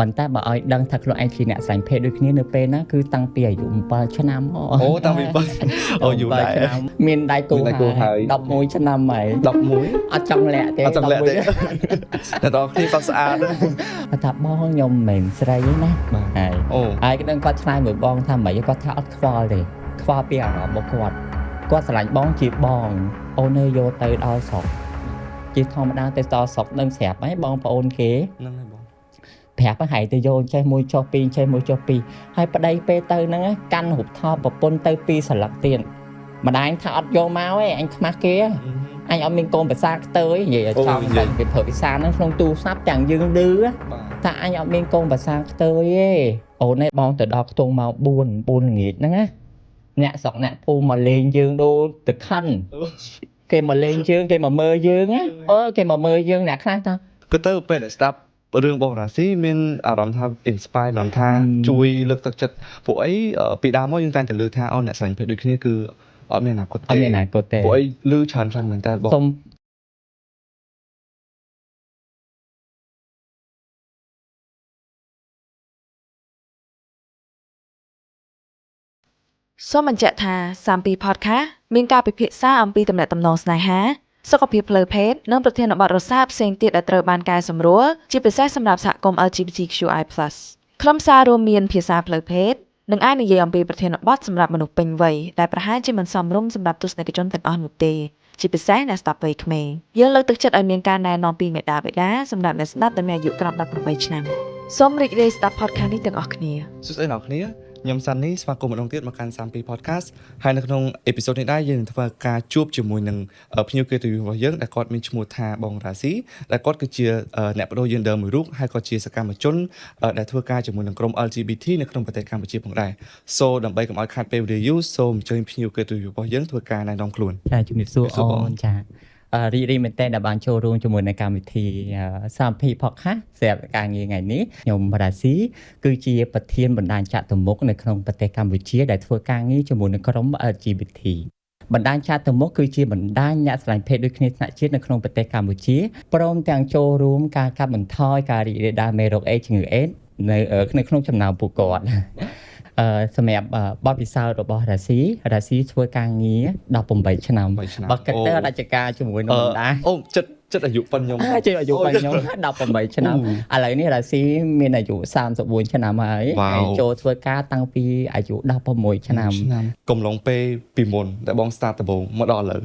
ប៉ុន្តែបើឲ្យដឹងថាខ្លួនឯងជាអ្នកស្រឡាញ់ភេទដូចគ្នានៅពេលណាគឺតាំងពីអាយុ7ឆ្នាំ អូតាំងពី7អូយូរដែរ មានដៃគូ មានដៃគូហើយ 11ឆ្នាំហើយ 11 អត់ចង់លាក់ទេ អត់ចង់លាក់ទេអ្នកនរគ្នាក៏ស្អាតណាស់ គាត់ថាបងខ្ញុំមិនមែនស្រីទេណា បាទ ហើយ អូ ហើយគេដឹងគាត់ឆ្លើយមួយបងថាម៉េចគាត់ថាអត់ខ្វល់ទេខ្វល់ពីអារម្មណ៍របស់គាត់គាត់ស្រឡាញ់បងជាបងអូនអើយយកទៅដល់ស្រុកជាធម្មតាទៅដល់ស្រុកនឹងស្រាប់ហើយបងប្អូនគេ ហ្នឹងហើយបង ប្រាប់ឲ្យទៅយកចេះមួយចុះពីរចេះមួយចុះពីរហើយប្តីពេលទៅហ្នឹងណាកាន់រូបថតប្រពន្ធទៅពីរសន្លឹកទៀតម្ដាយថាអត់យកមកទេអញខ្មាស់គេអញអត់មានកូនភាសាខ្ទើយនិយាយឲ្យចំតែគេប្រើភាសាហ្នឹងក្នុងទូរស័ព្ទទាំងយើងឌឺ បាទ ថាអញអត់មានកូនភាសាខ្ទើយទេអូនឯងបងទៅដល់ខ្ទង់ម៉ោង4ល្ងាចហ្នឹងណាអ្នកស្រុកអ្នកភូមិមកលេងយើងដូចទឹកខិនគេមកលេងយើងគេមកមើលយើងណាអើគេមកមើលយើងអ្នកខ្លះថា គឺទៅពេលដែលស្ដាប់រឿងបងរាស៊ីមានអារម្មណ៍ថា inspire អារម្មណ៍ថាជួយលើកទឹកចិត្តពួកអីពីដើមមកយើងតែងតែលើថាអូអ្នកស្រឡាញ់ភេទដូចគ្នាគឺអត់មានអនាគតទេ អត់មានអនាគតទេ ពួកអីលឺច្រើនខ្លាំងមែនតើបង សូម សូមបញ្ជាក់ថាសាមពី Podcast មានការពិភាក្សាអំពីទំនាក់ទំនងស្នេហាសុខភាពផ្លូវភេទនិងប្រធានបទរសើបផ្សេងទៀតដែលត្រូវបានកែសម្រួលជាពិសេសសម្រាប់សហគមន៍ LGBTQI+។ ខ្លឹមសាររួមមានភាសាផ្លូវភេទនិងអាចនិយាយអំពីប្រធានបទសម្រាប់មនុស្សពេញវ័យដែលប្រហែលជាមិនសមរម្យសម្រាប់ទស្សនិកជនទាំងអស់នោះទេជាពិសេសអ្នកស្ដាប់វ័យក្មេងយើងលើកទឹកចិត្តឲ្យមានការណែនាំពីមាតាបិតាសម្រាប់អ្នកស្ដាប់ដែលមានអាយុក្រោម18ឆ្នាំសូមរីករាយស្ដាប់ podcast នេះទាំងអស់គ្នា សួស្តីអ្នកនរគ្នាខ្ញុំសាន់នេះស្វាគមន៍ម្ដងទៀតមកកាន់32 podcast ហើយនៅក្នុង episode នេះដែរយើងនឹងធ្វើការជួបជាមួយនឹងភ្ញៀវកិត្តិយសរបស់យើងដែលគាត់មានឈ្មោះថាបងរាស៊ីដែលគាត់គឺជាអ្នកបដូរ gender មួយរូបហើយក៏ជាសកម្មជនដែលធ្វើការជាមួយនឹងក្រុម LGBT នៅក្នុងប្រទេសកម្ពុជាផងដែរ So ដើម្បីកុំឲ្យខាតពេលវេលាយូរសូមអញ្ជើញភ្ញៀវកិត្តិយសរបស់យើងធ្វើការណែនាំខ្លួន ចាជំរាបសួរ ជំរាបសួរបង អូនចារីករាយមែនទែនដែលបានចូលរួមជាមួយនៅកម្មវិធីសាមភី podcast សម្រាប់ការងារថ្ងៃនេះខ្ញុំរាស៊ីគឺជាប្រធានបណ្ដាញចតុមុខនៅក្នុងប្រទេសកម្ពុជាដែលធ្វើការងារជាមួយនឹងក្រុម LGBT បណ្ដាញចតុមុខគឺជាបណ្ដាញអ្នកស្រឡាញ់ភេទដូចគ្នាថ្នាក់ជាតិនៅក្នុងប្រទេសកម្ពុជាព្រមទាំងចូលរួមការកាត់បន្ថយការរីករាលដាលមេរោគអេដស៍ជំងឺអេដស៍នៅក្នុងចំណោមពួកគាត់ សម្រាប់បទពិសោធន៍របស់រាស៊ីរាស៊ីធ្វើការងារ18ឆ្នាំ 18ឆ្នាំ បើគិតទៅរាជការជាមួយនឹងបណ្ដាញ អូចិត្តចិត្តអាយុប៉ុនខ្ញុំ ជិះអាយុរបស់ខ្ញុំ18ឆ្នាំឥឡូវនេះរាស៊ីមានអាយុ34ឆ្នាំហើយ វ៉ាវ ហើយចូលធ្វើការតាំងពីអាយុ16ឆ្នាំ កំឡុងពេលពីមុនដែលបង start ដំបូងមកដល់ឥឡូវ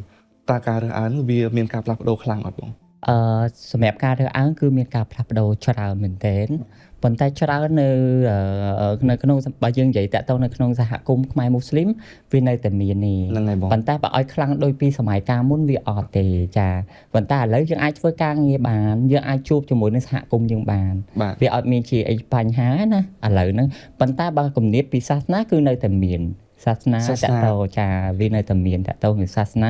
តើការរើសអើងវាមានការផ្លាស់ប្ដូរខ្លាំងអត់បង អឺសម្រាប់ការរើសអើងគឺមានការផ្លាស់ប្ដូរច្រើនមែនទែនប៉ុន្តែច្រើននៅនៅក្នុងបើយើងនិយាយតាក់ទងនៅក្នុងសហគមន៍ខ្មែរមូស្លីមវានៅតែមាននេះ ហ្នឹងហើយបង ប៉ុន្តែបើឲ្យខ្លាំងដូចពីសម័យកាលមុនវាអត់ទេចាប៉ុន្តែឥឡូវយើងអាចធ្វើការងារបានយើងអាចជួបជាមួយនឹងសហគមន៍យើងបាន បាទ វាអត់មានជាអីបញ្ហាណាឥឡូវហ្នឹងប៉ុន្តែបើគំនាបពីសាសនាគឺនៅតែមានសាសនា សាសនា តតោចាវានៅតែមានតតោនឹងសាសនា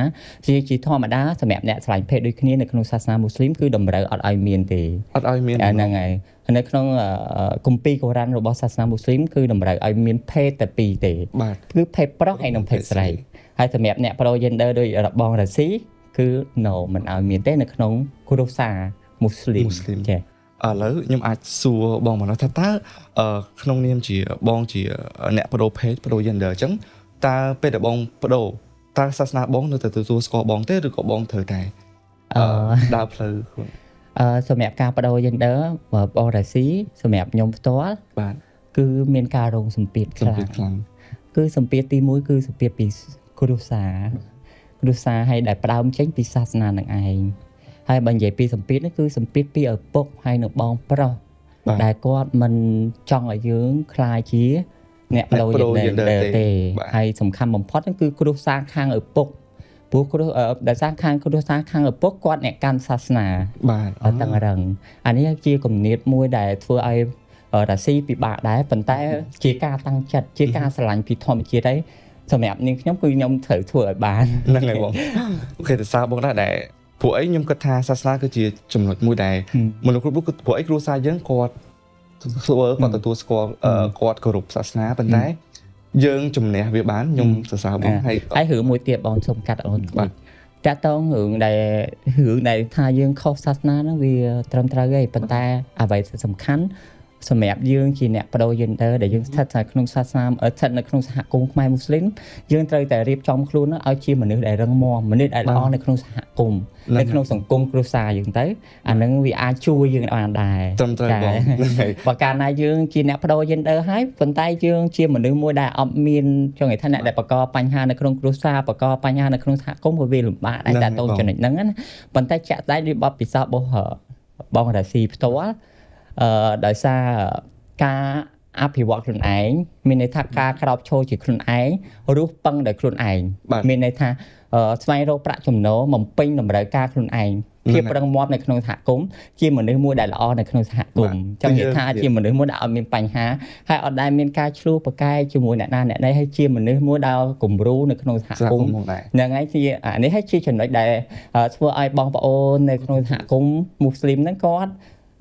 ជាធម្មតាសម្រាប់អ្នកស្រឡាញ់ភេទដូចគ្នានៅក្នុងសាសនាមូស្លីមគឺតម្រូវអត់ឲ្យមានទេ អត់ឲ្យមាន ហ្នឹងហើយនៅក្នុងគម្ពីរកូរ៉ានរបស់សាសនាមូស្លីមគឺតម្រូវឲ្យមានភេទតែពីរទេ បាទ គឺភេទប្រុសហើយនិងភេទស្រីហើយសម្រាប់អ្នកប្រូ gender ដូចរបងរាស៊ីគឺ no មិនឲ្យមានទេនៅក្នុងគ្រួសារមូស្លីម មូស្លីម ចា ឥឡូវខ្ញុំអាចសួរបងមកថាតើក្នុងនាមជាបងជាអ្នកបដូរភេទបដូរ gender អញ្ចឹងតើពេលដែលបងបដូរតើសាសនាបងនៅតែទទួលស្គាល់បងទេឬក៏បងត្រូវតែ អឺ ដើរផ្លូវខ្លួន សម្រាប់ការបដូរ gender បងរាស៊ីសម្រាប់ខ្ញុំផ្ទាល់ បាទ គឺមានការរងសម្ពាធខ្លាំង សម្ពាធខ្លាំង គឺសម្ពាធទី1គឺសម្ពាធពីគ្រួសារគ្រួសារហើយដែលផ្ដើមចេញពីសាសនានឹងឯងហើយបើនិយាយពីសម្ពាធនេះគឺសម្ពាធពីឪពុកហើយនិងបងប្រុស បាទ ដែលគាត់មិនចង់ឲ្យយើងក្លាយជាអ្នកប្ដូរ អ្នកប្ដូរ gender gender ទេ ទេ បាទ ហើយសំខាន់បំផុតហ្នឹងគឺគ្រួសារខាងឪពុកព្រោះគ្រួដោយសារខាងគ្រួសារខាងឪពុកគាត់អ្នកកាន់សាសនា បាទ អត់តឹងរឹងអានេះជាគំនិតមួយដែលធ្វើឲ្យរាស៊ីពិបាកដែរប៉ុន្តែជាការតាំងចិត្តជាការស្រឡាញ់ពីធម្មជាតិហើយសម្រាប់នាងខ្ញុំគឺខ្ញុំត្រូវធ្វើឲ្យបាន ហ្នឹងហើយបងអូខេទៅសារបងដែរដែលព្រោះអីខ្ញុំគិតថាសាសនាគឺជាចំណុចមួយដែលមនុស្សគ្រប់រូបគឺព្រោះអីគ្រួសារយើងគាត់ធ្វើគាត់ទទួលស្គាល់គាត់គោរពសាសនាប៉ុន្តែយើងជំនះវាបានខ្ញុំសរសើរបងហើយ ហើយរឿងមួយទៀតបងសូមកាត់អូន បាទ តាក់តងរឿងដែលថាយើងខុសសាសនាហ្នឹងវាត្រឹមត្រូវហើយប៉ុន្តែអ្វីដែលសំខាន់ សម្រាប់យើងជាអ្នកប្ដូរ gender ដែលយើងស្ថិតនៅក្នុងសាសនាស្ថិតនៅក្នុងសហគមន៍ខ្មែរមូស្លីមយើងត្រូវតែរៀបចំខ្លួនឲ្យជាមនុស្សដែលរឹងមាំមនុស្សដែលល្អនៅក្នុងសហគមន៍នៅក្នុងសង្គមគ្រួសារយើងទៅអានឹងវាអាចជួយយើងបានដែរ ត្រឹមត្រូវបងហ្នឹងហើយ បើកាលណាយើងជាអ្នកប្ដូរ gender ហើយប៉ុន្តែយើងជាមនុស្សមួយដែលអត់មានចង់និយាយថាអ្នកដែលបង្កបញ្ហានៅក្នុងគ្រួសារបង្កបញ្ហានៅក្នុងសហគមន៍ក៏វាលំបាកដែរតែតូនចំណុចហ្នឹងណាប៉ុន្តែជាក់ស្ដែងដូចបទពិសោធន៍របស់បងរាស៊ីផ្ទាល់ដោយសារការអភិវឌ្ឍខ្លួនឯងមានន័យថាការក្រោកឈរជាខ្លួនឯងរស់ពឹងដោយខ្លួនឯងមានន័យថាស្វែងរកប្រាក់ចំណូលបំពេញតម្រូវការខ្លួនឯងភាពរឹងមាំនៅក្នុងសហគមន៍ជាមនុស្សមួយដែលល្អនៅក្នុងសហគមន៍ចង់និយាយថាជាមនុស្សមួយដែលអត់មានបញ្ហាហើយអត់ដែលមានការឈ្លោះប្រកែកជាមួយអ្នកណាអ្នកណីហើយជាមនុស្សមួយដែលគំរូនៅក្នុងសហ សហ គមន៍ គមន៍ផងដែរ ហ្នឹងហើយជាអានេះហើយជាចំណុចដែលធ្វើឲ្យបងប្អូននៅក្នុងសហគមន៍មូស្លីមហ្នឹងគាត់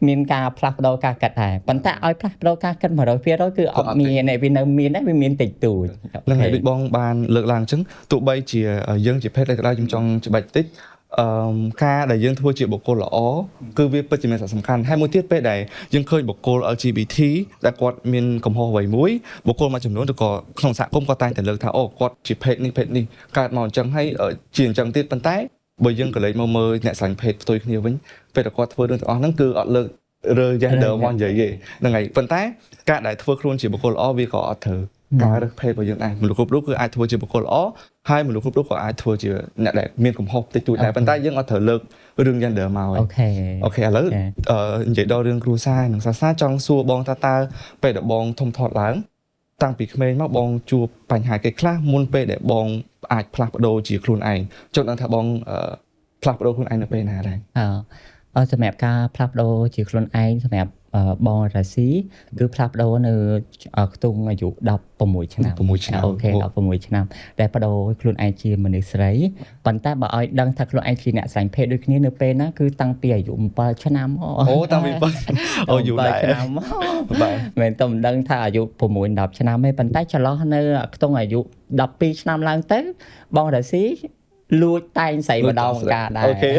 មានការផ្លាស់ប្ដូរការគិតដែរប៉ុន្តែឲ្យផ្លាស់ប្ដូរការគិត100%គឺអត់មានទេវានៅមានដែរវាមានតិចតួច ហ្នឹងហើយដូចបងបានលើកឡើងអញ្ចឹងទោះបីជាយើងជាភេទអីក៏ដោយខ្ញុំចង់ច្បាច់តិចការដែលយើងធ្វើជាបុគ្គលល្អគឺវាពិតជាមានសារៈសំខាន់ហើយមួយទៀតពេលដែលយើងឃើញបុគ្គល LGBT ដែលគាត់មានកំហុសអ្វីមួយបុគ្គលមួយចំនួនឬក៏ក្នុងសហគមន៍គាត់តែងតែលើកថាអូគាត់ជាភេទនេះភេទនេះកើតមកអញ្ចឹងហើយជាអញ្ចឹងទៀតប៉ុន្តែបើយើងក៏លេចមកមើលអ្នកស្រឡាញ់ភេទផ្ទុយគ្នាវិញពេលដែលគាត់ធ្វើរឿងទាំងអស់ហ្នឹងគឺអត់លើករើ gender មកនិយាយទេហ្នឹងហើយប៉ុន្តែការដែលធ្វើខ្លួនជាបុគ្គលល្អវាក៏អត់ត្រូវការរើសភេទរបស់យើងដែរមនុស្សគ្រប់រូបគឺអាចធ្វើជាបុគ្គលល្អហើយមនុស្សគ្រប់រូបក៏អាចធ្វើជាអ្នកដែលមានកំហុសតិចតួចដែរប៉ុន្តែយើងអត់ត្រូវលើករឿង gender មកទេ okay okay ឥឡូវនិយាយដល់រឿងគ្រួសារនិងសាសនាចង់សួរបងថាតើពេលដែលបងធំធាត់ឡើងតាំងពីក្មេងមកបងជួបបញ្ហាគេខ្លះមុនពេលដែលបងអាចផ្លាស់ប្ដូរជាខ្លួនឯងចង់ដឹងថាបងផ្លាស់ប្ដូរខ្លួនឯងនៅពេលណាដែរ អឺសម្រាប់ការផ្លាស់ប្ដូរជាខ្លួនឯងសម្រាប់បងរាស៊ីគឺផ្លាស់ប្ដូរនៅខ្ទង់អាយុ16ឆ្នាំ 16ឆ្នាំ okay 16ឆ្នាំដែលប្ដូរខ្លួនឯងជាមនុស្សស្រីប៉ុន្តែបើឲ្យដឹងថាខ្លួនឯងជាអ្នកស្រឡាញ់ភេទដូចគ្នានៅពេលណាគឺតាំងពីអាយុ7ឆ្នាំ អូតាំងពី7អូយូរដែរ ឆ្នាំ បាទ មិនតែមិនដឹងថាអាយុ6 10ឆ្នាំទេប៉ុន្តែចន្លោះនៅខ្ទង់អាយុ12ឆ្នាំឡើងទៅបងរាស៊ីលួចតែងស្រីម្ដងម្កាលដែរ okay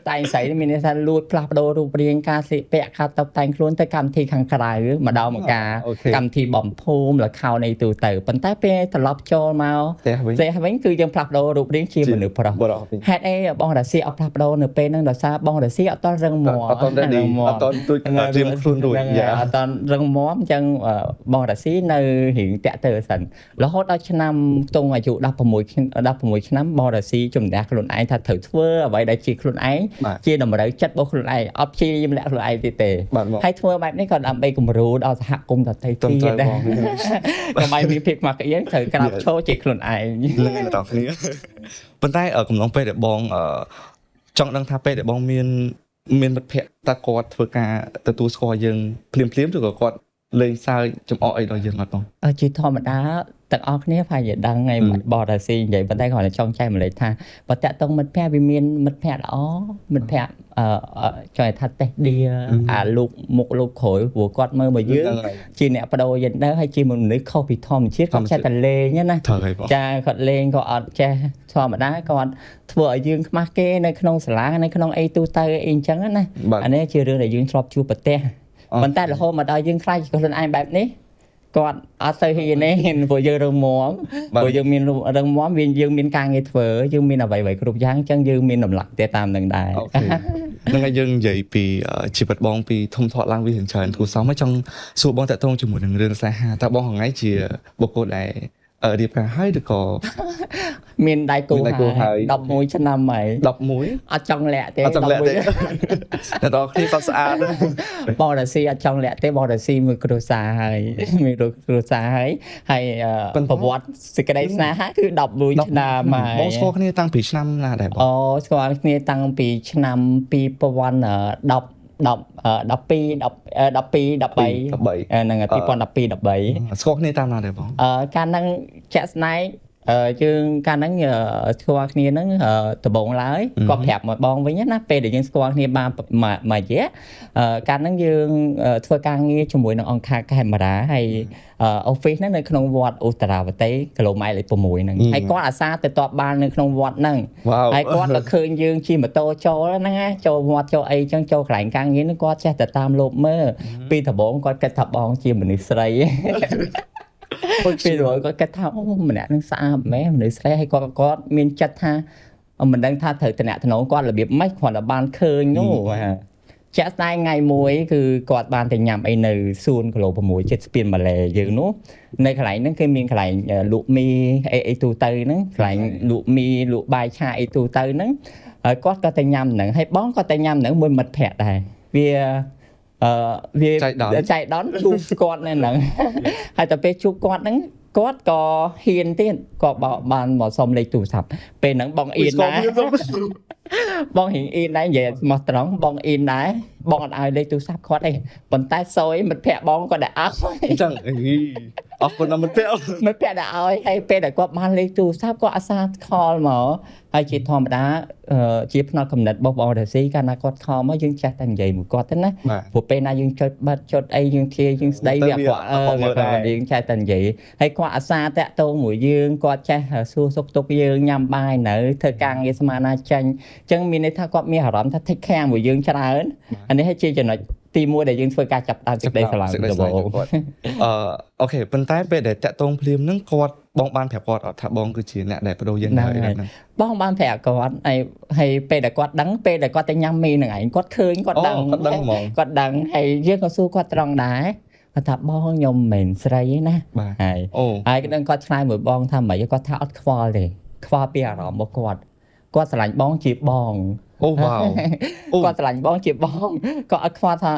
តែងស្រីមានន័យថាលួចផ្លាស់ប្ដូររូបរាងការស្លៀកពាក់ការតុបតែងខ្លួនទៅកម្មវិធីខាងក្រៅម្ដងម្កាល okay កម្មវិធីបំភូមិល្ខោនអីទូទៅប៉ុន្តែពេលត្រឡប់ចូលមក ផ្ទះវិញ ផ្ទះវិញគឺយើងផ្លាស់ប្ដូររូបរាងជាមនុស្សប្រុស បុរសវិញ ហេតុអីបងរាស៊ីអត់ផ្លាស់ប្ដូរនៅពេលហ្នឹងដោយសារបងរាស៊ីអត់តរឹងមាំ អត់ត ready អត់តទូចត្រៀមខ្លួនរួច យ៉ាអត់តរឹងមាំអញ្ចឹងបងរាស៊ីនៅរៀងតាក់ទៅសិនរហូតដល់ឆ្នាំខ្ទង់អាយុ16ឆ្នាំបងរាស៊ីជំនះខ្លួនឯងថាត្រូវធ្វើអ្វីដែលជាខ្លួនឯងជាតម្រូវចិត្តរបស់ខ្លួនឯងអត់ព្យាយាមលាក់ខ្លួនឯងទៀតទេហើយធ្វើបែបនេះក៏ដើម្បីគំរូដល់សហគមន៍ដទៃទៀតដែរកុំឲ្យមានភាពខ្មាស់ក្អៀនត្រូវក្រាបឈរជាខ្លួនឯង ហ្នឹងហើយអ្នកគ្នាប៉ុន្តែកំឡុងពេលដែលបងចង់ដឹងថាពេលដែលបងមានមានមិត្តភ័ក្តិតើគាត់ធ្វើការទទួលស្គាល់យើងភ្លាមភ្លាមឬក៏គាត់លេងសើចចំអកអីដល់យើងអត់បង ជាធម្មតាទាំងអស់គ្នាប្រហែលជាដឹងហើយបររាស៊ីនិយាយប៉ុន្តែគ្រាន់តែចង់ចែកម្លែកថាបើតាក់ទងមិត្តភ័ក្តិវាមានមិត្តភ័ក្តិល្អមិត្តភ័ក្តិចង់ឲ្យថាតេះឌៀអាលោកមុខលោកក្រោយព្រោះគាត់មើលមកយើងជាអ្នកប្ដូរ gender ហើយជាមនុស្សខុសពីធម្មជាតិគាត់ចេះតែលេងណាចាគាត់លេងក៏អត់ចេះធម្មតាគាត់ធ្វើឲ្យយើងខ្មាស់គេនៅក្នុងសាលានៅក្នុងអីទូទៅអីអញ្ចឹងណាអានេះជារឿងដែលយើងធ្លាប់ជួបប្រទះប៉ុន្តែរហូតមកដល់យើងខ្លាចខ្លួនឯងបែបនេះគាត់អត់សូវហ៊ានទេព្រោះយើងរឹងមាំព្រោះយើងមានរឹងមាំវាយើងមានការងារធ្វើយើងមានអ្វីៗគ្រប់យ៉ាងអញ្ចឹងយើងមានតម្លៃទេតាមនឹងដែរ okay ហ្នឹងហើយយើងនិយាយពីជីវិតបងពីធំធាត់ឡើងវាច្រើនគួរសមហើយចង់សួរបងតាក់ទងជាមួយនឹងរឿងស្នេហាតើបងហងៃជាបុគ្គលដែលរៀបការហើយឬក៏ មានដៃគូហើយ11ឆ្នាំហើយ 11 អត់ចង់លាក់ទេ អត់ចង់លាក់ទេអ្នកនរគ្នាគាត់ស្អាត បងរាស៊ីអត់ចង់លាក់ទេបងរាស៊ីមួយគ្រួសារហើយមានគ្រួសារហើយហើយប្រវត្តិសេចក្តីស្នេហាគឺ11ឆ្នាំហើយ បងស្គាល់គ្នាតាំងពីឆ្នាំណាដែរបង អូស្គាល់គ្នាតាំងពីឆ្នាំ2010 10 12 12 13ហ្នឹង2012 13 ស្គាល់គ្នាតាមណាដែរបង កាលហ្នឹងជាក់ស្ដែង យើងកាលហ្នឹងស្គាល់គ្នាហ្នឹងដំបូងឡើយគាត់ប្រាប់មកបងវិញណាពេលដែលយើងស្គាល់គ្នាបានមួយរយៈកាលហ្នឹងយើងធ្វើការងារជាមួយនឹងអង្គការកាមេរ៉ាហើយ office ហ្នឹងនៅក្នុងវត្តឧត្តរាវតីគីឡូម៉ែត្រលេខ6ហ្នឹងហើយគាត់អាសាទៅតបបាននៅក្នុងវត្តហ្នឹងហើយគាត់ក៏ឃើញយើងជិះម៉ូតូចូលហ្នឹងណាចូលវត្តចូលអីចឹងចូលកន្លែងការងារហ្នឹងគាត់ចេះតែតាមលោបមើលពីដំបូងគាត់គិតថាបងជាមនុស្សស្រីពីដំបូងគាត់គិតថាអូម្នាក់ហ្នឹងស្អាតមែនមនុស្សស្រីហើយគាត់មានចិត្តថាមិនដឹងថាត្រូវតំណតំណងគាត់របៀបម៉េចគ្រាន់តែបានឃើញនោះជាក់ស្ដែងថ្ងៃមួយគឺគាត់បានទៅញ៉ាំអីនៅសួនគីឡូ6ចិត្តស្ពានម៉ាឡេយើងនោះនៅកន្លែងហ្នឹងគឺមានកន្លែងលក់មីអីអីទូទៅហ្នឹងកន្លែងលក់មីលក់បាយឆាអីទូទៅហ្នឹងហើយគាត់ក៏ទៅញ៉ាំហ្នឹងហើយបងក៏ទៅញ៉ាំហ្នឹងមួយមិត្តភក្តិដែរវាវាចៃដន្យជួបគាត់នៅហ្នឹងហើយតែពេលជួបគាត់ហ្នឹងគាត់ក៏ហ៊ានទៀតក៏បានមកសុំលេខទូរស័ព្ទពេលហ្នឹងបងអៀនដែរបងរៀងអៀនដែរនិយាយស្មោះត្រង់បងអៀនដែរបងអត់ឲ្យលេខទូរស័ព្ទគាត់ទេប៉ុន្តែសយមិត្តភក្តិបងគាត់ដែលឲ្យអញ្ចឹងអរគុណដល់មិត្តភក្តិមិត្តភក្តិដែលឲ្យហើយពេលដែលគាត់បានលេខទូរស័ព្ទគាត់អាសា call មកហើយជាធម្មតាជាផ្នត់កំណត់របស់បងរ៉ាស៊ីកាលណាគាត់ call មកយើងចេះតែនិយាយមួយគាត់ទៅណាព្រោះពេលណាយើងចុចបិទចុចអីយើងធាយើងស្ដីវាគាត់យើងចេះតែនិយាយហើយគាត់អាសាតាក់ទងមួយយើងគាត់ចេះសួរសុខទុក្ខយើងញ៉ាំបាយនៅធ្វើការងារស្មានណាចាញ់អញ្ចឹងមានន័យថាគាត់មានអារម្មណ៍ថា take care មួយយើងច្រើនអានេះជាចំណុចទី1ដែលយើងធ្វើការចាប់ដើមសេចក្តីស្រឡាញ់ដំបូងគាត់ OK ប៉ុន្តែពេលដែលតាក់ទងភ្លាមហ្នឹងគាត់បងបានប្រាប់គាត់អត់ថាបងគឺជាអ្នកដែលបដូរយើងហើយហ្នឹងបងបានប្រាប់គាត់ហើយពេលដែលគាត់ដឹងពេលដែលគាត់ទៅញ៉ាំមីហ្នឹងឯងគាត់ឃើញគាត់ដឹងគាត់ដឹងហ្មងគាត់ដឹងហើយយើងក៏សួរគាត់ត្រង់ដែរគាត់ថាបងខ្ញុំមិនមែនស្រីទេណាហើយហើយដឹងគាត់ឆ្លើយមួយបងថាម៉េចគាត់ថាអត់ខ្វល់ទេខ្វល់ពីអារម្មណ៍របស់គាត់គាត់ស្រឡាញ់បងជាបងអូវ៉ាវគាត់ស្រឡាញ់បងជាបងគាត់អត់ខ្វល់ថា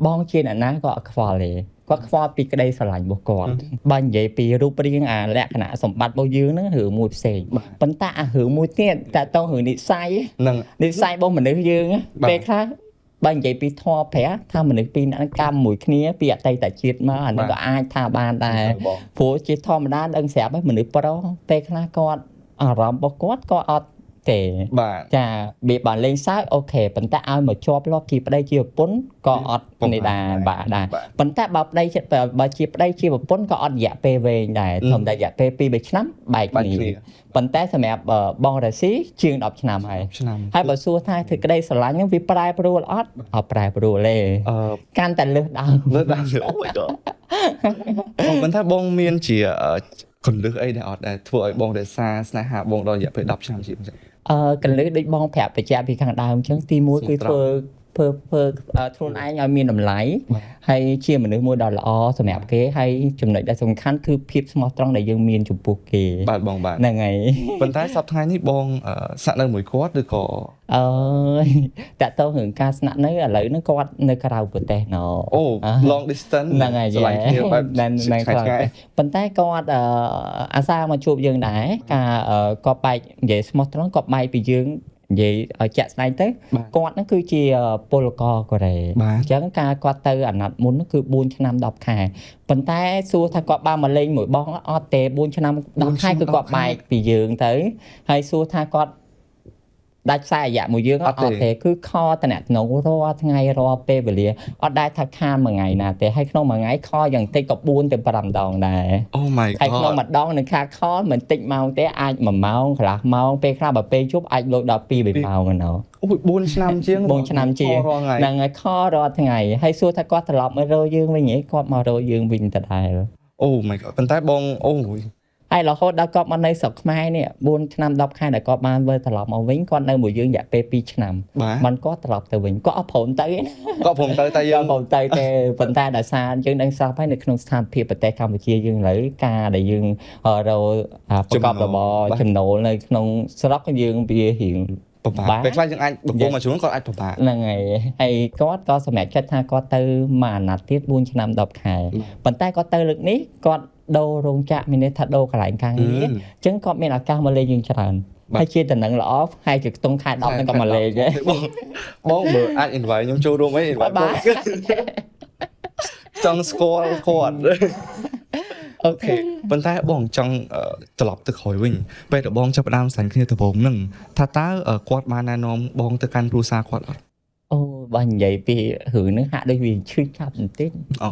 បងជាអ្នកណាគាត់អត់ខ្វល់ទេគាត់ខ្វល់ពីក្តីស្រឡាញ់របស់គាត់បើនិយាយពីរូបរាងអាលក្ខណៈសម្បត្តិរបស់យើងហ្នឹងរឿងមួយផ្សេងប៉ុន្តែអារឿងមួយទៀតតើតើរឿងនិស័យហ្នឹងនិស័យរបស់មនុស្សយើងពេលខ្លះបើនិយាយពីធម៌ព្រះថាមនុស្សពីរនាក់កម្មមួយគ្នាពីអតីតជាតិមកអានេះក៏អាចថាបានដែរព្រោះជាធម្មតាដឹងស្រាប់ហើយមនុស្សប្រុសពេលខ្លះគាត់អារម្មណ៍របស់គាត់ក៏អត់ទេចាវាបានលេងសើច OK ប៉ុន្តែឲ្យមកជាប់លាប់ជាប្តីជាប្រពន្ធក៏អត់នេះដែរបាទដែរប៉ុន្តែបើប្តីបើជាប្តីជាប្រពន្ធក៏អត់រយៈពេលវែងដែរធម្មតារយៈពេល2-3ឆ្នាំបែកគ្នាប៉ុន្តែសម្រាប់បងរ៉ាស៊ីជាង10ឆ្នាំហើយហើយបើសួរថាធ្វើក្តីស្រឡាញ់ហ្នឹងវាប្រែប្រួលអត់អត់ប្រែប្រួលទេកាន់តែលើសដើមលើសដើមអូ my god បងមិនថាបងមានជាកលឹះអីដែលអត់ដែលធ្វើឲ្យបងរក្សាស្នេហាបងដល់រយៈពេល10ឆ្នាំជាងចឹងកលឹះដូចបងប្រាប់បញ្ជាក់ពីខាងដើមអញ្ចឹងទី1គឺធ្វើធ្វើខ្លួនឯងឲ្យមានតម្លៃហើយជាមនុស្សមួយដ៏ល្អសម្រាប់គេហើយចំណុចដែលសំខាន់គឺភាពស្មោះត្រង់ដែលយើងមានចំពោះគេបាទបងបាទហ្នឹងហើយប៉ុន្តែសប្តាហ៍នេះបងស្នាក់នៅមួយគាត់ឬក៏អើយតាក់ទងរឿងការស្នាក់នៅឥឡូវហ្នឹងគាត់នៅក្រៅប្រទេសណអូ long distance ហ្នឹងហើយស្រឡាញ់គ្នាបែបឆ្ងាយប៉ុន្តែគាត់អាសាមកជួបយើងដែរការគាត់បែកនិយាយស្មោះត្រង់គាត់បែកពីយើងនិយាយឲ្យជាក់ស្ដែងទៅគាត់ហ្នឹងគឺជាពលករកូរ៉េអញ្ចឹងការគាត់ទៅអាណត្តិមុនគឺ4ឆ្នាំ10ខែប៉ុន្តែសួរថាគាត់បានមកលេងមួយបងអត់ទេ4ឆ្នាំ10ខែគឺគាត់បែកពីយើងទៅហើយសួរថាគាត់ដាច់ខ្សែអាយៈមួយយើងអត់ទេគឺខតំណតំណងរាល់ថ្ងៃរាល់ពេលវេលាអត់ដែលថាខានមួយថ្ងៃណាទេហើយក្នុងមួយថ្ងៃខយ៉ាងតិចក៏4ទៅ5ដងដែរ Oh my god ហើយក្នុងមួយដងនឹងខាខមិនតិចម៉ោងទេអាច1ម៉ោងកន្លះម៉ោងពេលខ្លះបើពេលជប់អាចលោតដល់2 3ម៉ោងឯណោះ អូ4ឆ្នាំជាង4ឆ្នាំជាងហ្នឹងហើយខរាល់ថ្ងៃហើយសួរថាគាត់ត្រឡប់មករកយើងវិញហីគាត់មករកយើងវិញដដែល Oh my god ប៉ុន្តែបងអូ ហើយរហូតដល់គាត់មកនៅស្រុកខ្មែរនេះ4ឆ្នាំ10ខែដែលគាត់បានវិលត្រឡប់មកវិញគាត់នៅមួយយើងរយៈពេល2ឆ្នាំមិនគាត់ត្រឡប់ទៅវិញគាត់អត់ព្រមទៅគាត់ព្រមទៅតែយើងព្រមទៅទេប៉ុន្តែដោយសារយើងដឹងស្រាប់ហើយនៅក្នុងស្ថានភាពប្រទេសកម្ពុជាយើងឥឡូវការដែលយើងរកប្រកបរបរចំណូលនៅក្នុងស្រុកយើងវារៀងពិបាកពេលខ្លះយើងអាចបង្គោលមួយចំនួនគាត់អាចពិបាកហ្នឹងហើយហើយគាត់ក៏សម្រេចចិត្តថាគាត់ទៅមួយអាណត្តិទៀត4ឆ្នាំ10ខែប៉ុន្តែគាត់ទៅលើកនេះគាត់ដូររោងចក្រមានន័យថាដូរកន្លែងការងារអញ្ចឹងគាត់មានឱកាសមកលេងយើងច្រើនហើយជាតំណែងល្អហើយជាខ្ទង់ខែ10ហ្នឹងក៏មកលេងដែរបងបើអាច invite ខ្ញុំចូលរួមអី invite បងចង់ស្គាល់គាត់ Okay. ប៉ុន្តែបងចង់ត្រឡប់ទៅក្រោយវិញពេលដែលបងចាប់ផ្ដើមស្រឡាញ់គ្នាដំបូងហ្នឹងថាតើគាត់បានណែនាំបងទៅកាន់គ្រួសារគាត់អត់ អូបើនិយាយពីរឿងហ្នឹងហាក់ដូចវាឈឺចាប់បន្តិច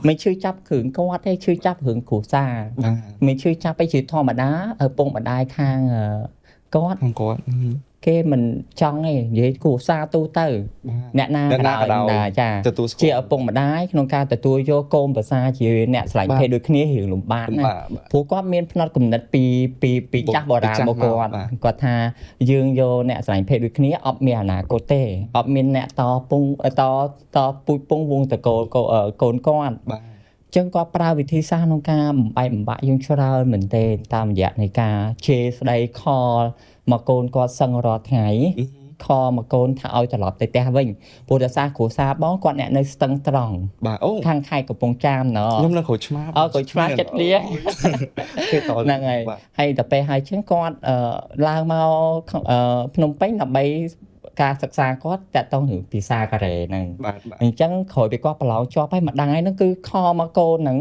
មិនឈឺចាប់គ្រឿងគាត់ទេឈឺចាប់រឿងគ្រួសារមិនឈឺចាប់ឯជាធម្មតាឪពុកម្ដាយខាងគាត់ ខាងគាត់ គេមិនចង់ទេនិយាយគ្រួសារទូទៅអ្នកណាក៏ដោយចាជាឪពុកម្ដាយក្នុងការទទួលយកកូនប្រសាជាអ្នកស្រឡាញ់ភេទដូចគ្នារឿងលំបាកណាស់ព្រោះគាត់មានផ្នត់គំនិតពីពីពីចាស់បុរាណមកគាត់គាត់ថាយើងយកអ្នកស្រឡាញ់ភេទដូចគ្នាអត់មានអនាគតទេអត់មានអ្នកតពងតតពូជពងវងតកូលកូនគាត់ បាទ ចឹងគាត់ប្រើវិធីសាស្ត្រក្នុងការបំបែកបំបាក់យើងច្រើនមែនទែនតាមរយៈនៃការជេរស្ដី call មកកូនគាត់សឹងរាល់ថ្ងៃ call មកកូនថាឲ្យត្រឡប់ទៅផ្ទះវិញព្រោះដោយសារគ្រួសារបងគាត់អ្នកនៅស្ទឹងត្រង់ បាទអូ ខាងខេត្តកំពង់ចាមណោះ ខ្ញុំនៅក្រូចឆ្មា អូក្រូចឆ្មាចិត្តលា គេត ហ្នឹងហើយហើយដល់ពេលហើយជាងគាត់ឡើងមកភ្នំពេញដើម្បីការសិក្សាគាត់តាក់ទងរឿងភាសាកូរ៉េហ្នឹង បាទបាទ អញ្ចឹងក្រោយពីគាត់ប្រឡងជាប់ហើយម្ដាយហ្នឹងគឺ call មកកូនហ្នឹង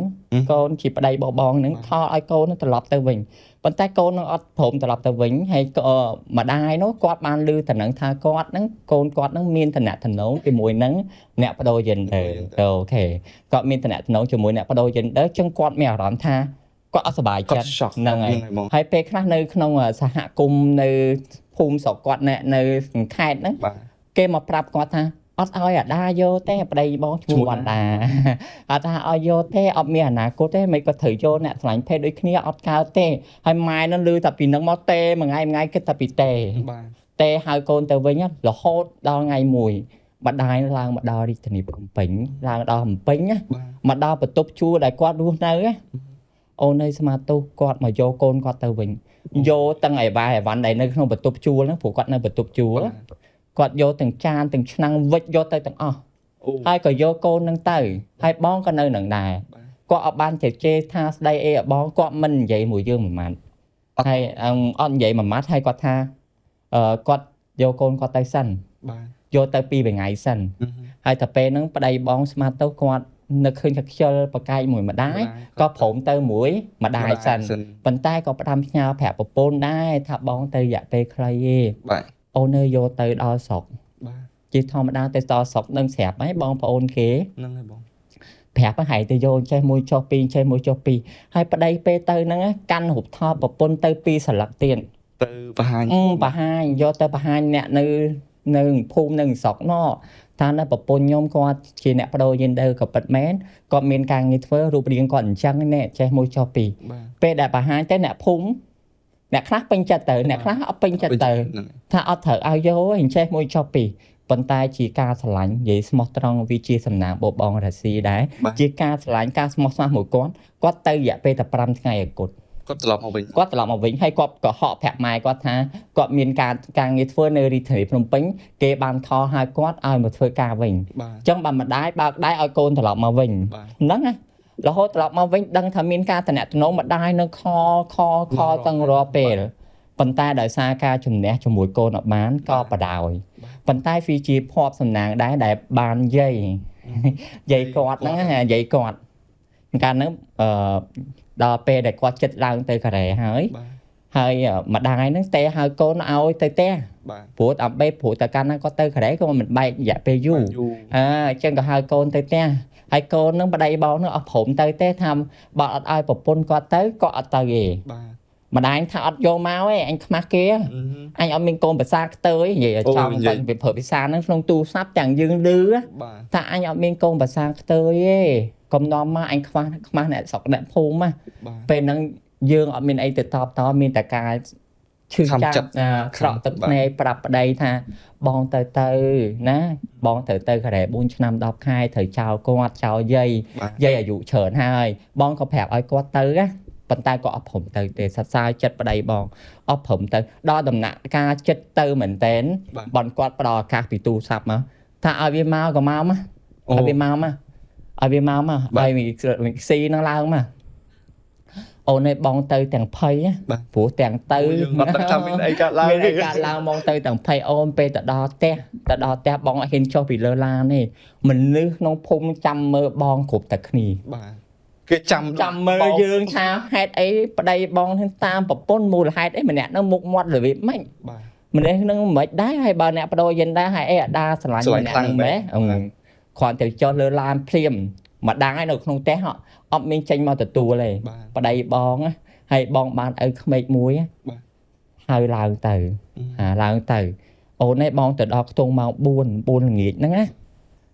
កូនជាប្តីបងបងហ្នឹង call ឲ្យកូនហ្នឹងត្រឡប់ទៅវិញប៉ុន្តែកូននឹងអត់ព្រមត្រឡប់ទៅវិញហើយក៏ម្ដាយនោះគាត់បានឮតំណែងថាគាត់ហ្នឹងកូនគាត់ហ្នឹងមានតំណែងជាមួយនឹងអ្នកបដូរ gender okay គាត់មានតំណែងជាមួយអ្នកបដូរ gender ចឹងគាត់មានអារម្មណ៍ថាគាត់អត់សប្បាយ គាត់ ចិត្ត shock ហ្នឹងហើយ ហ្មង ហើយពេលខ្លះនៅក្នុងសហគមន៍នៅភូមិស្រុកគាត់អ្នកនៅខេត្តហ្នឹង បាទ គេមកប្រាប់គាត់ថាអត់ឲ្យអាដាយកទេប្តីបងឈ្មោះវណ្ដាអត់ថាឲ្យយកទេអត់មានអនាគតទេមិនក៏ត្រូវយកអ្នកស្រឡាញ់ភេទដូចគ្នាអត់កើតទេហើយម៉ែនឹងឮតែពីនឹងមកទេមួយថ្ងៃមួយថ្ងៃគិតតែពីទេ បាទ ទេហៅកូនទៅវិញរហូតដល់ថ្ងៃមួយម្ដាយឡើងមកដល់រាជធានីភ្នំពេញឡើងដល់ភ្នំពេញណា បាទ មកដល់បន្ទប់ជួលដែលគាត់រស់នៅណាអូននៅស្មាទោសគាត់មកយកកូនគាត់ទៅវិញយកទាំងអីវ៉ាអីវ៉ាន់ដែលនៅក្នុងបន្ទប់ជួលហ្នឹងព្រោះគាត់នៅបន្ទប់ជួលគាត់យកទាំងចានទាំងឆ្នាំងវិចយកទៅទាំងអស់ អូ ហើយក៏យកកូននឹងទៅហើយបងក៏នៅនឹងដែរគាត់អត់បានជជែកថាស្ដីអីឲ្យបងគាត់មិននិយាយមួយយើងមួយម៉ាត់ហើយអត់និយាយមួយម៉ាត់ហើយគាត់ថាគាត់យកកូនគាត់ទៅសិន បាទ យកទៅពីរថ្ងៃសិនហើយតែពេលហ្នឹងប្តីបងស្មាតទៅគាត់នឹកឃើញថាខ្ជិលបកាយមួយម្ដាយក៏ព្រមទៅមួយម្ដាយសិនប៉ុន្តែក៏ផ្ដាំផ្ញើប្រាប់ប្រពន្ធដែរថាបងទៅរយៈពេលខ្លីទេ បាទ អូននៅយកទៅដល់ស្រុក បាទ ជាធម្មតាទៅដល់ស្រុកនឹងស្រាប់ហើយបងប្អូនគេ ហ្នឹងហើយបង ប្រាប់ហើយទៅយកចេះមួយចុះពីរចេះមួយចុះពីរហើយប្តីពេលទៅហ្នឹងកាន់រូបថតប្រពន្ធទៅពីរសន្លឹកទៀត ទៅបង្ហាញ បង្ហាញយកទៅបង្ហាញអ្នកនៅនៅភូមិនៅស្រុកណោះថានៅប្រពន្ធខ្ញុំគាត់ជាអ្នកបដូរ gender ក៏ពិតមែនគាត់មានការងារធ្វើរូបរាងគាត់អញ្ចឹងណែចេះមួយចុះពីរ បាទ ពេលដែលបង្ហាញទៅអ្នកភូមិអ្នកខ្លះពេញចិត្តទៅអ្នកខ្លះអត់ពេញចិត្តទៅ ហ្នឹង ថាអត់ត្រូវឲ្យយកទេអញ្ចេះមួយចុះពីរប៉ុន្តែជាការស្រឡាញ់និយាយស្មោះត្រង់វាជាសំណាងបបងរាស៊ីដែរជាការស្រឡាញ់ការស្មោះស្ម័គ្រមួយគាត់គាត់ទៅរយៈពេលតែ5ថ្ងៃឲ្យគាត់ គាត់ត្រឡប់មកវិញ គាត់ត្រឡប់មកវិញហើយគាត់ក៏ហក់ប្រាប់ម៉ែគាត់ថាគាត់មានការការងារធ្វើនៅរាជធានីភ្នំពេញគេបានខលហៅគាត់ឲ្យមកធ្វើការវិញ បាទ អញ្ចឹងបើម្ដាយបើកដៃឲ្យកូនត្រឡប់មកវិញ បាទ ហ្នឹងណារហូតត្រឡប់មកវិញដឹងថាមានការតំណតំណងម្ដាយនៅខខខទាំងរាល់ពេលប៉ុន្តែដោយសារការជំនះជាមួយកូនអត់បានក៏បដ ாய் ប៉ុន្តែវាជាភ័ព្វសំណាងដែរដែលបានយាយយាយគាត់ហ្នឹងណាយាយគាត់កាលហ្នឹងអឺដល់ពេលដែលគាត់ចិត្តឡើងទៅកូរ៉េហើយ បាទ ហើយម្ដាយហ្នឹងទេហៅកូនឲ្យទៅផ្ទះ បាទ ព្រោះដើម្បីព្រោះតែកាលណាគាត់ទៅកូរ៉េក៏មិនបែករយៈពេលយូរ យូរ អើអញ្ចឹងក៏ហៅកូនទៅផ្ទះហើយកូនហ្នឹងប្តីបងហ្នឹងអត់ព្រមទៅទេថាបើអត់ឲ្យប្រពន្ធគាត់ទៅក៏អត់ទៅទេ បាទ ម្ដាយថាអត់យកមកទេអញខ្មាស់គេអញអត់មានកូនភាសាខ្ទើយនិយាយឲ្យចំគាត់វាប្រើភាសាហ្នឹងក្នុងទូរស័ព្ទទាំងយើងឮ បាទ ថាអញអត់មានកូនភាសាខ្ទើយទេកុំនាំមកអញខ្វះខ្មាស់អ្នកស្រុកអ្នកភូមិណា បាទ ពេលហ្នឹងយើងអត់មានអីទៅតបតមានតែការឈឺ ខំ ចាប់ ចិត្ត ស្រក់ទឹកភ្នែកប្រាប់ប្តីថាបងទៅទៅណាបងត្រូវទៅកូរ៉េ4ឆ្នាំ10ខែត្រូវចោលគាត់ចោលយាយ បាទ យាយអាយុច្រើនហើយបងក៏ប្រាប់ឲ្យគាត់ទៅណាប៉ុន្តែក៏អត់ព្រមទៅទេសរសើរចិត្តប្តីបងអត់ព្រមទៅដល់ដំណាក់កាលចិត្តទៅមែនតែនបងគាត់ផ្ដល់ឱកាសពីទូរស័ព្ទមកថាឲ្យវាមកក៏មកមក អូ ឲ្យវាមកមកឲ្យវាមកមក បាទ ឲ្យមីស៊ីនឹងឡើងមកអូនឯងបងទៅទាំងភ័យណា បាទ ព្រោះទាំងទៅ យើងអត់ដឹងថាមានអីកើតឡើង មានអីកើតឡើងបងទៅទាំងភ័យអូនពេលទៅដល់ផ្ទះទៅដល់ផ្ទះបងអត់ហ៊ានចុះពីលើឡានទេមនុស្សក្នុងភូមិចាំមើលបងគ្រប់តែគ្នា បាទ គេចាំ ចាំមើលយើងថាហេតុអីប្តីបងនឹងតាមប្រពន្ធមូលហេតុអីម្នាក់ហ្នឹងមុខមាត់របៀបម៉េច បាទ ម្នាក់ហ្នឹងមិនដែរហើយបើអ្នកប្ដូរយិនដែរហើយអីអាដាស្រឡាញ់ ស្រឡាញ់ ម្នាក់ហ្នឹង ខ្លាំង ម៉េះ មែន អឺគ្រាន់តែចុះលើឡានភ្លាមម្ដាយនៅក្នុងផ្ទះហ៎អត់មានចេញមកទទួលទេ បាទ ប្តីបងណាហើយបងបានឪក្មេកមួយណា បាទ ហៅឡើងទៅអាឡើងទៅអូនឯងបងទៅដល់ខ្ទង់ម៉ោង4ល្ងាចហ្នឹងណា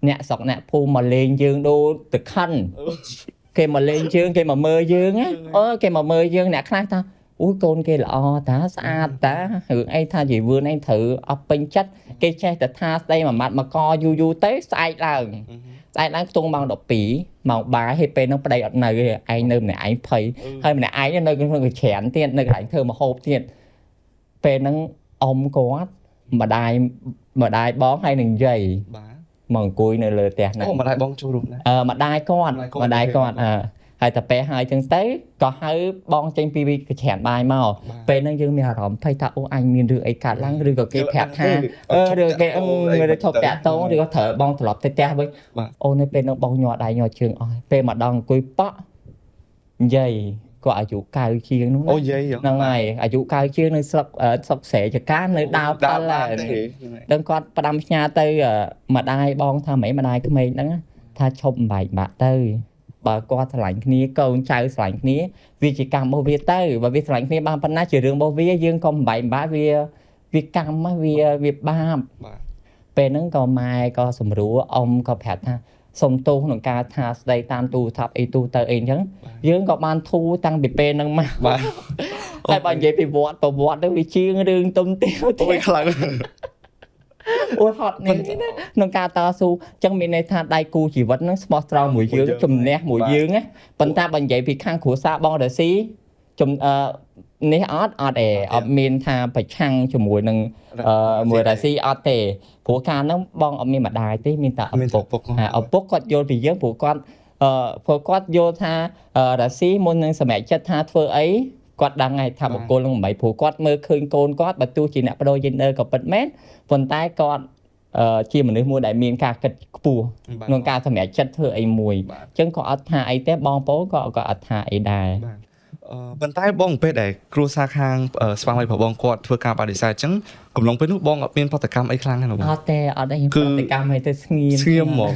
អ្នកស្រុកអ្នកភូមិមកលេងយើងដូចទៅខិនគេមកលេងយើងគេមកមើលយើងណាអើគេមកមើលយើងអ្នកខ្លះថាអូយកូនគេល្អតាស្អាតតារឿងអីថាជាវឿនអីត្រូវអត់ពេញចិត្តគេចេះតែថាស្ដីមួយម៉ាត់មកកយូរយូរទៅស្អែកឡើង ស្អែកឡើងខ្ទង់ម៉ោង12ម៉ោងបាយហើយពេលហ្នឹងប្តីអត់នៅទេឯងនៅម្នាក់ឯងភ័យហើយម្នាក់ឯងនៅក្នុងកច្រានទៀតនៅកន្លែងធ្វើម្ហូបទៀតពេលហ្នឹងអ៊ំគាត់ម្ដាយម្ដាយបងហើយនឹងយាយ បាទ មកអង្គុយនៅលើផ្ទះហ្នឹង អូម្ដាយបងចូលរួមដែរ អឺម្ដាយគាត់ ម្ដាយគាត់ ម្ដាយគាត់អឺហើយតែពេលហើយចឹងទៅក៏ហៅបងចេញពីកច្រានបាយមក បាទ ពេលហ្នឹងយើងមានអារម្មណ៍ភ័យថាអូអញមានរឿងអីកើតឡើងឬក៏គេប្រាប់ថាអឺឬគេអឺឬឈប់តាក់ទងឬក៏ត្រូវបងត្រឡប់ទៅផ្ទះវិញ បាទ អូននៅពេលហ្នឹងបងញ័រដៃញ័រជើងអស់ហើយពេលមកដល់អង្គុយប៉ក់និយាយគាត់អាយុ9ជាងនោះណា អូយាយហ៎ ហ្នឹងហើយអាយុ9ជាងនៅស្រុកអឺស្រុកស្រែចកានៅដើរ ដើរ ប៉ល បាន ហើយ ទេ ដឹងគាត់ផ្ដាំផ្ញើទៅអឺម្ដាយបងថាម៉េចម្ដាយក្មេងហ្នឹងណាថាឈប់បំបែកបាក់ទៅបើគាត់ស្រឡាញ់គ្នាកូនចៅស្រឡាញ់គ្នាវាជាកម្មរបស់វាទៅបើវាស្រឡាញ់គ្នាបានប៉ុណ្ណាជារឿងរបស់វាយើងកុំបំបែកបាក់វាវាកម្មណាវាវាបាប បាទ ពេលហ្នឹងក៏ម៉ែក៏សម្រួលអ៊ំក៏ប្រាប់ថាសុំទោសក្នុងការថាស្ដីតាមទូរស័ព្ទអីទូទៅអីអញ្ចឹងយើងក៏បានធូរតាំងពីពេលហ្នឹងមក បាទ តែបើនិយាយពីវត្តប្រវត្តិទៅវាជាងរឿងទុំទាវ អូ ទៀត យខ្លាំង អូយហត់នេះណាក្នុងការតស៊ូអញ្ចឹងមានន័យថាដៃគូជីវិតហ្នឹងស្មោះត្រង់មួយយើងជំនះមួយយើងណាប៉ុន្តែបើនិយាយពីខាងគ្រួសារបងរស៊ីជំអឺនេះអត់អត់ទេអត់មានថាប្រឆាំងជាមួយនឹងអឺមួយរស៊ីអត់ទេព្រោះកាលហ្នឹងបងអត់មានម្ដាយទេមានតែឪ ពុក មានតែឪពុក ហើយឪពុកគាត់យល់ពីយើងព្រោះគាត់អឺព្រោះគាត់យល់ថាអឺរាស៊ីមុននឹងសម្រេចចិត្តថាធ្វើអីគាត់ដឹងហើយថាបុគ្គលនឹងមិនព្រោះគាត់មើលឃើញកូនគាត់បើទោះជាអ្នកបដូរ gender ក៏ពិតមែនប៉ុន្តែគាត់អឺជាមនុស្សមួយដែលមានការគិតខ្ពស់ក្នុងការសម្រេចចិត្តធ្វើអីមួយ បាទ អញ្ចឹងក៏អត់ថាអីទេបងប្អូនក៏ក៏អត់ថាអីដែរ បាទអឺប៉ុន្តែបងពេលដែលគ្រួសារខាងអឺស្វាមីរបស់បងគាត់ធ្វើការបដិសេធអញ្ចឹងកំឡុងពេលនោះបងអត់មានប្រតិកម្មអីខ្លាំងទេណាបង អត់ទេអត់អី គឺ ប្រតិកម្មអីទៅស្ងៀម ស្ងៀមហ្មង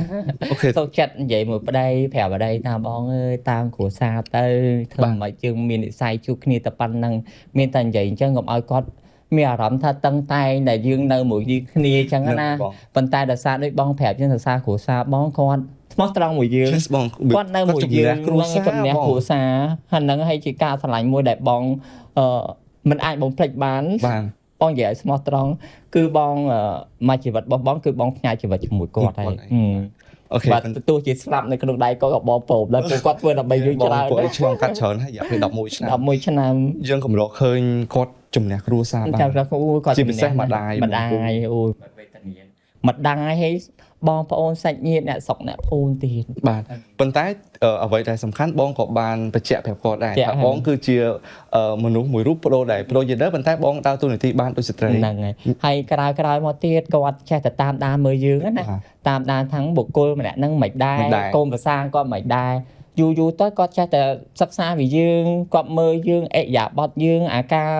okay សុខចិត្តនិយាយមួយប្តីប្រាប់ប្តីថាបងអើយតាមគ្រួសារទៅធ្វើ បាទ មិនយើងមាននិស្ស័យជួបគ្នាតែប៉ុណ្្នឹងមានតែនិយាយអញ្ចឹងកុំឲ្យគាត់មានអារម្មណ៍ថាតឹងតែងដែលយើងនៅមួយគ្នាអញ្ចឹងណា បង ប៉ុន្តែដោយសារដូចបងប្រាប់អញ្ចឹងដោយសារគ្រួសារបងគាត់ស្មោះត្រង់មួយយើង Yes បង គាត់នៅមួយយើង គ្រួសារ ជំនះ បង គ្រួសារហើយហ្នឹងហើយជាការស្រឡាញ់មួយដែលបងអឺមិនអាចបំភ្លេចបាន បាទ បងនិយាយឲ្យស្មោះត្រង់គឺបងអឺមួយជីវិតរបស់បងគឺបងផ្ញើជីវិតជាមួយគាត់ហើយហឹម okay បាទទោះជាស្លាប់នៅក្នុងដៃគាត់ក៏បងពោបដែរព្រោះគាត់ធ្វើដើម្បីយើង បង ច្រើន ពួកឯងឆ្លងកាត់ច្រើនហើយរយៈពេល11ឆ្នាំ 11ឆ្នាំ យើងកម្រឃើញគាត់ជំនះគ្រួសារបាន ចាំថាអូយគាត់ ជាពិសេសម្ដាយ ម្ដាយអូយវេទនាម្ដាយហើយបងប្អូនសាច់ញាតិអ្នកស្រុកអ្នកភូមិទៀត បាទប៉ុន្តែអឺអ្វីដែលសំខាន់បងក៏បានបញ្ជាក់ប្រាប់គាត់ដែរ បញ្ជាក់ ថាបងគឺជាអឺមនុស្សមួយរូបប្ដូរដែរប្ដូរ gender ប៉ុន្តែបងដើរតួនាទីបានដូចស្ត្រី ហ្នឹងហើយហើយក្រោយក្រោយមកទៀតគាត់ចេះតែតាមដានមើលយើងណា បាទ តាមដានทั้งបុគ្គលម្នាក់ហ្នឹងមិនដែរ មិនដែរ កូនប្រសាគាត់មិនដែរយូរយូរទៅគាត់ចេះតែសិក្សាពីយើងគាត់មើលយើងអិយាប័ត្រយើងអាការ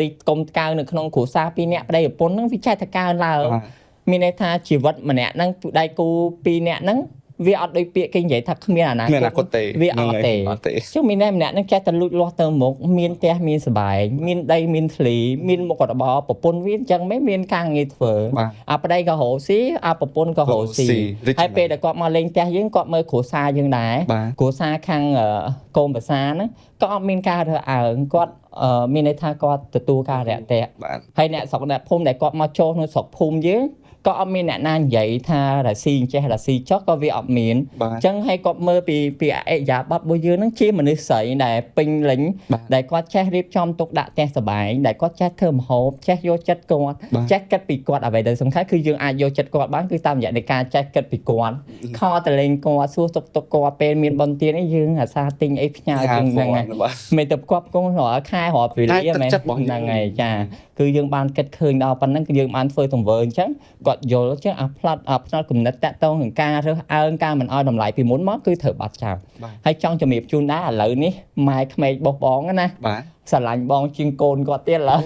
រីកកុំកើនៅក្នុងគ្រួសារពីរនាក់ប្តីប្រពន្ធហ្នឹងវាចេះតែកើនឡើង បាទ មានន័យថាជីវិតម្នាក់ហ្នឹងដៃគូពីរនាក់ហ្នឹងវាអត់ដូចពាក្យគេនិយាយថាគ្មានអនាគត គ្មានអនាគតទេ វាអត់ទេ អត់ទេ ចឹងមានន័យម្នាក់ហ្នឹងចេះតែលូតលាស់ទៅមុខមានផ្ទះមានសបែងមានដីមានធ្លីមានមុខរបរប្រពន្ធវាអញ្ចឹងមិនមានការងារធ្វើ បាទ អាប្តីក៏រកស៊ីអាប្រពន្ធក៏រកស៊ី រីក ហើយពេលដែលគាត់មកលេងផ្ទះយើងគាត់មើលគ្រួសារយើងដែរ បាទ គ្រួសារខាងអឺកូនប្រសាហ្នឹងក៏អត់មានការរើសអើងគាត់អឺមានន័យថាគាត់ទទួលការរាក់ទាក់ បាទ ហើយអ្នកស្រុកអ្នកភូមិដែលគាត់មកចូលក្នុងស្រុកភូមិយើងក៏អត់មានអ្នកណានិយាយថារាស៊ីអញ្ចេះរាស៊ីចុះក៏វាអត់មាន បាទ អញ្ចឹងហើយគាត់មើលពីពីអរិយាប័ត្ររបស់យើងហ្នឹងជាមនុស្សស្រីដែលពេញលេញ បាទ ដែលគាត់ចេះរៀបចំទុកដាក់ផ្ទះសម្បែងដែលគាត់ចេះធ្វើម្ហូបចេះយកចិត្តគាត់ បាទ ចេះគិតពីគាត់អ្វីដែលសំខាន់គឺយើងអាចយកចិត្តគាត់បានគឺតាមរយៈនៃការចេះគិតពីគាត់ខលទៅលេងគាត់សួរសុខទុក្ខគាត់ពេលមានបុណ្យទានអីយើងអាសាទិញអីផ្ញើជាងហ្នឹងហើយ បាទ មិនទៅផ្គប់គង់រាល់ខែរាល់ពេល តែ វេលា ទឹកចិត្តរបស់យើង ហ្នឹងហើយចា គឺយើងបានគិតឃើញដល់ប៉ុណ្ណឹងគឺយើងបានធ្វើទង្វើអញ្ចឹងគាត់យល់អញ្ចឹងអាផ្លាត់អាផ្នត់គំនិតតាក់ទងនឹងការរើសអើងការមិនអោយតម្លៃពីមុនមកគឺត្រូវបាត់ចោលហើយចង់ជំរាបជូនដែរឥឡូវនេះម៉ែក្មេករបស់បងណា បាទ ស្រឡាញ់បងជាងកូនគាត់ទៀតឡើយ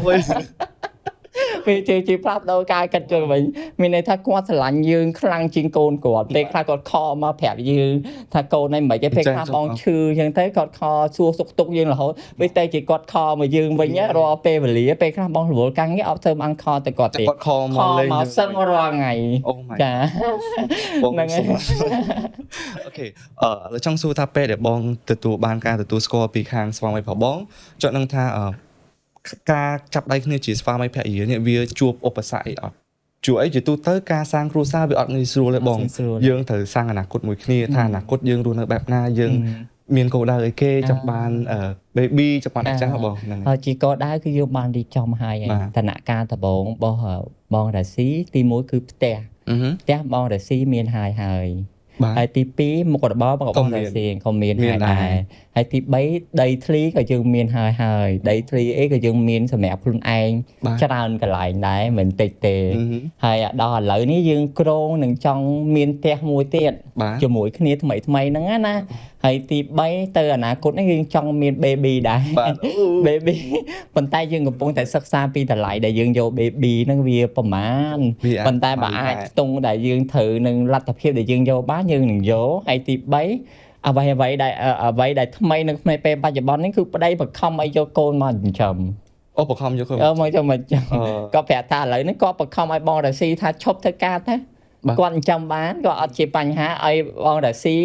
ពេលជាប្រាប់ដល់ការគិតជុំវិញមានន័យថាគាត់ស្រឡាញ់យើងខ្លាំងជាងកូនគាត់ពេលខ្លះគាត់ call មកប្រាប់យើងថាកូនឯងមិនទេពេលខ្លះបងឈឺអញ្ចឹងទៅគាត់ call សួរសុខទុក្ខយើងរហូតពេលទៅជាគាត់ call មកយើងវិញរាល់ពេលវេលាពេលខ្លះបងរវល់ការងារអត់ធ្វើបាន call ទៅគាត់ទេ គាត់ call មកលេង មកសឹងរាល់ថ្ងៃ អូ my ចា បង ហ្នឹងហើយ Okay អឺឥឡូវចង់សួរថាពេលដែលបងទទួលបានការទទួលស្គាល់ពីខាងស្វាមីរបស់បងចង់ដឹងថាអឺការចាប់ដៃគ្នាជាស្វាមីភរិយានេះវាជួបឧបសគ្គអីអត់ជួបអីជាទូទៅការសាងគ្រួសារវាអត់ងាយស្រួលទេបង អត់ងាយស្រួល យើងត្រូវសាងអនាគតមួយគ្នាថាអនាគតយើងរស់នៅបែបណាយើងមានគោលដៅអីគេចង់បានអឺ baby ចង់បានអីចឹងហ៎បងហ្នឹងហើយ ហើយជាគោលដៅគឺយើងបានរៀបចំហើយ បាទ តនការដំបូងរបស់បងរាស៊ីទី1គឺផ្ទះ អឺហឹម ផ្ទះបងរាស៊ីមានហើយហើយ បាទ ហើយទី2មុខរបររបស់ ក៏មាន បងរាស៊ីក៏មាន មានដែរ ហើយដែរហើយទី3ដីធ្លីក៏យើងមានហើយហើយដីធ្លីអីក៏យើងមានសម្រាប់ខ្លួនឯង បាទ ច្រើនកន្លែងដែរមិនតិចទេ អឺហឹម ហើយដល់ឥឡូវនេះយើងក្រងនឹងចង់មានផ្ទះមួយទៀត បាទ ជាមួយគ្នាថ្មីថ្មីហ្នឹងណាហើយទី3ទៅអនាគតនេះយើងចង់មាន baby ដែរ បាទ baby ប៉ុន្តែយើងកំពុងតែសិក្សាពីតម្លៃដែលយើងយក baby ហ្នឹងវាប្រមាណ វាអាច ប៉ុន្តែបើអាចខ្ទង់ដែលយើងត្រូវនឹងលទ្ធភាពដែលយើងយកបានយើងនឹងយកហើយទី3អ្វីអ្វីដែលអ្វីដែលថ្មីនៅក្នុងពេលបច្ចុប្បន្ននេះគឺប្តីបង្ខំឲ្យយកកូនមកចិញ្ចឹម អូបង្ខំយកកូន អឺមកចាំមកចាំ អឺ គាត់ប្រាប់ថាឥឡូវនេះគាត់បង្ខំឲ្យបងរាស៊ីថាឈប់ធ្វើការទៅ បាទ គាត់ចិញ្ចឹមបានគាត់អត់ជាបញ្ហាឲ្យបងរាស៊ី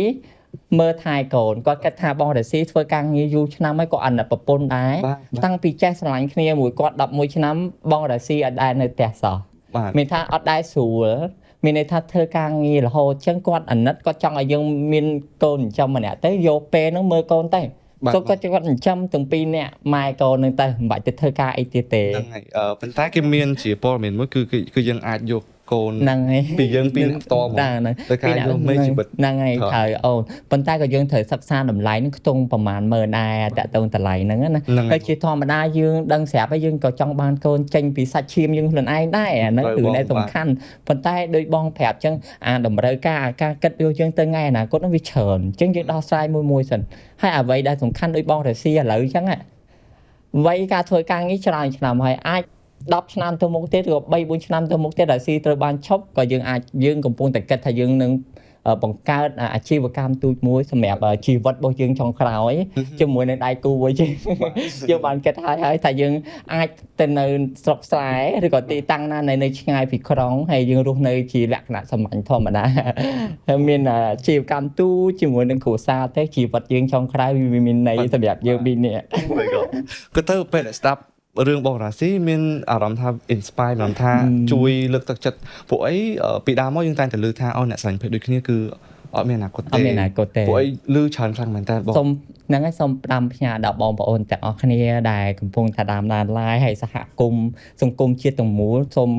មើលថែកូនគាត់គិតថាបងរាស៊ីធ្វើការងារយូរឆ្នាំហើយក៏អាណិតប្រពន្ធដែរ បាទបាទ តាំងពីចេះស្រឡាញ់គ្នាមួយគាត់11ឆ្នាំបងរាស៊ីអត់ដែលនៅផ្ទះសោះ បាទ មានថាអត់ដែលស្រួលមានន័យថាធ្វើការងាររហូតអញ្ចឹងគាត់អាណិតគាត់ចង់ឲ្យយើងមានកូនចិញ្ចឹមម្នាក់ទៅយកពេលហ្នឹងមើលកូនទៅ បាទ គាត់គាត់គាត់ចិញ្ចឹមទាំងពីរនាក់ម៉ែកូនហ្នឹងទៅមិនបាច់ទៅធ្វើការអីទៀតទេ ហ្នឹងហើយអឺប៉ុន្តែគេមានជាព័ត៌មានមួយគឺគឺគឺយើងអាចយកកូន ហ្នឹងហើយ ពីយើងពីរនាក់ផ្ទាល់មក តាហ្នឹង ទៅការយកមេជីវិត ហ្នឹងហើយ ត្រូវ ត្រូវអូនប៉ុន្តែក៏យើងត្រូវសិក្សាតម្លៃហ្នឹងខ្ទង់ប្រមាណម៉ឺនដែរតាក់ទងតម្លៃហ្នឹងណា ហ្នឹងហើយ ហើយជាធម្មតាយើងដឹងស្រាប់ហើយយើងក៏ចង់បានកូនចេញពីសាច់ឈាមយើងខ្លួនឯងដែរអាហ្នឹង ត្រូវបង គឺដែលសំខាន់ប៉ុន្តែដូចបងប្រាប់អញ្ចឹងអាតម្រូវការអាការគិតយកយើងទៅថ្ងៃអនាគតហ្នឹងវាច្រើនអញ្ចឹងយើងដោះស្រាយមួយមួយសិនហើយអ្វីដែលសំខាន់ដូចបងរាស៊ីឥឡូវអញ្ចឹងហ่ะវ័យការធ្វើការងារច្រើនឆ្នាំហើយអាច10ឆ្នាំទៅមុខទៀតឬក៏3 4ឆ្នាំទៅមុខទៀតរាស៊ីត្រូវបានឈប់ក៏យើងអាចយើងកំពុងតែគិតថាយើងនឹងបង្កើតអាជីវកម្មទូចមួយសម្រាប់ជីវិតរបស់យើងចុងក្រោយជាមួយនឹងដៃគូមួយយើងយើងបានគិតហើយហើយថាយើងអាចទៅនៅស្រុកស្រែឬក៏ទីតាំងណានៅឆ្ងាយពីក្រុងហើយយើងរស់នៅជាលក្ខណៈសាមញ្ញធម្មតាហើយមានអាជីវកម្មទូចជាមួយនឹងគ្រួសារទេជីវិតយើងចុងក្រោយវាមានន័យសម្រាប់យើងពីរនាក់ Oh my god ក៏ទៅពេលដែលស្ដាប់រឿងបងរាស៊ីមានអារម្មណ៍ថា inspire មានអារម្មណ៍ថាជួយលើកទឹកចិត្តពួកអីពីដើមមកយើងតែងតែឮថាអូអ្នកស្រឡាញ់ភេទដូចគ្នាគឺអត់មានអនាគតទេ អត់មានអនាគតទេ ពួកអីឮច្រើនខ្លាំងមែនតើបង សូមហ្នឹងហើយសូមផ្ដាំផ្ញើដល់បងប្អូនទាំងអស់គ្នាដែលកំពុងតែតាមដាន live ហើយសហគមន៍សង្គមជាតិទាំងមូលសូម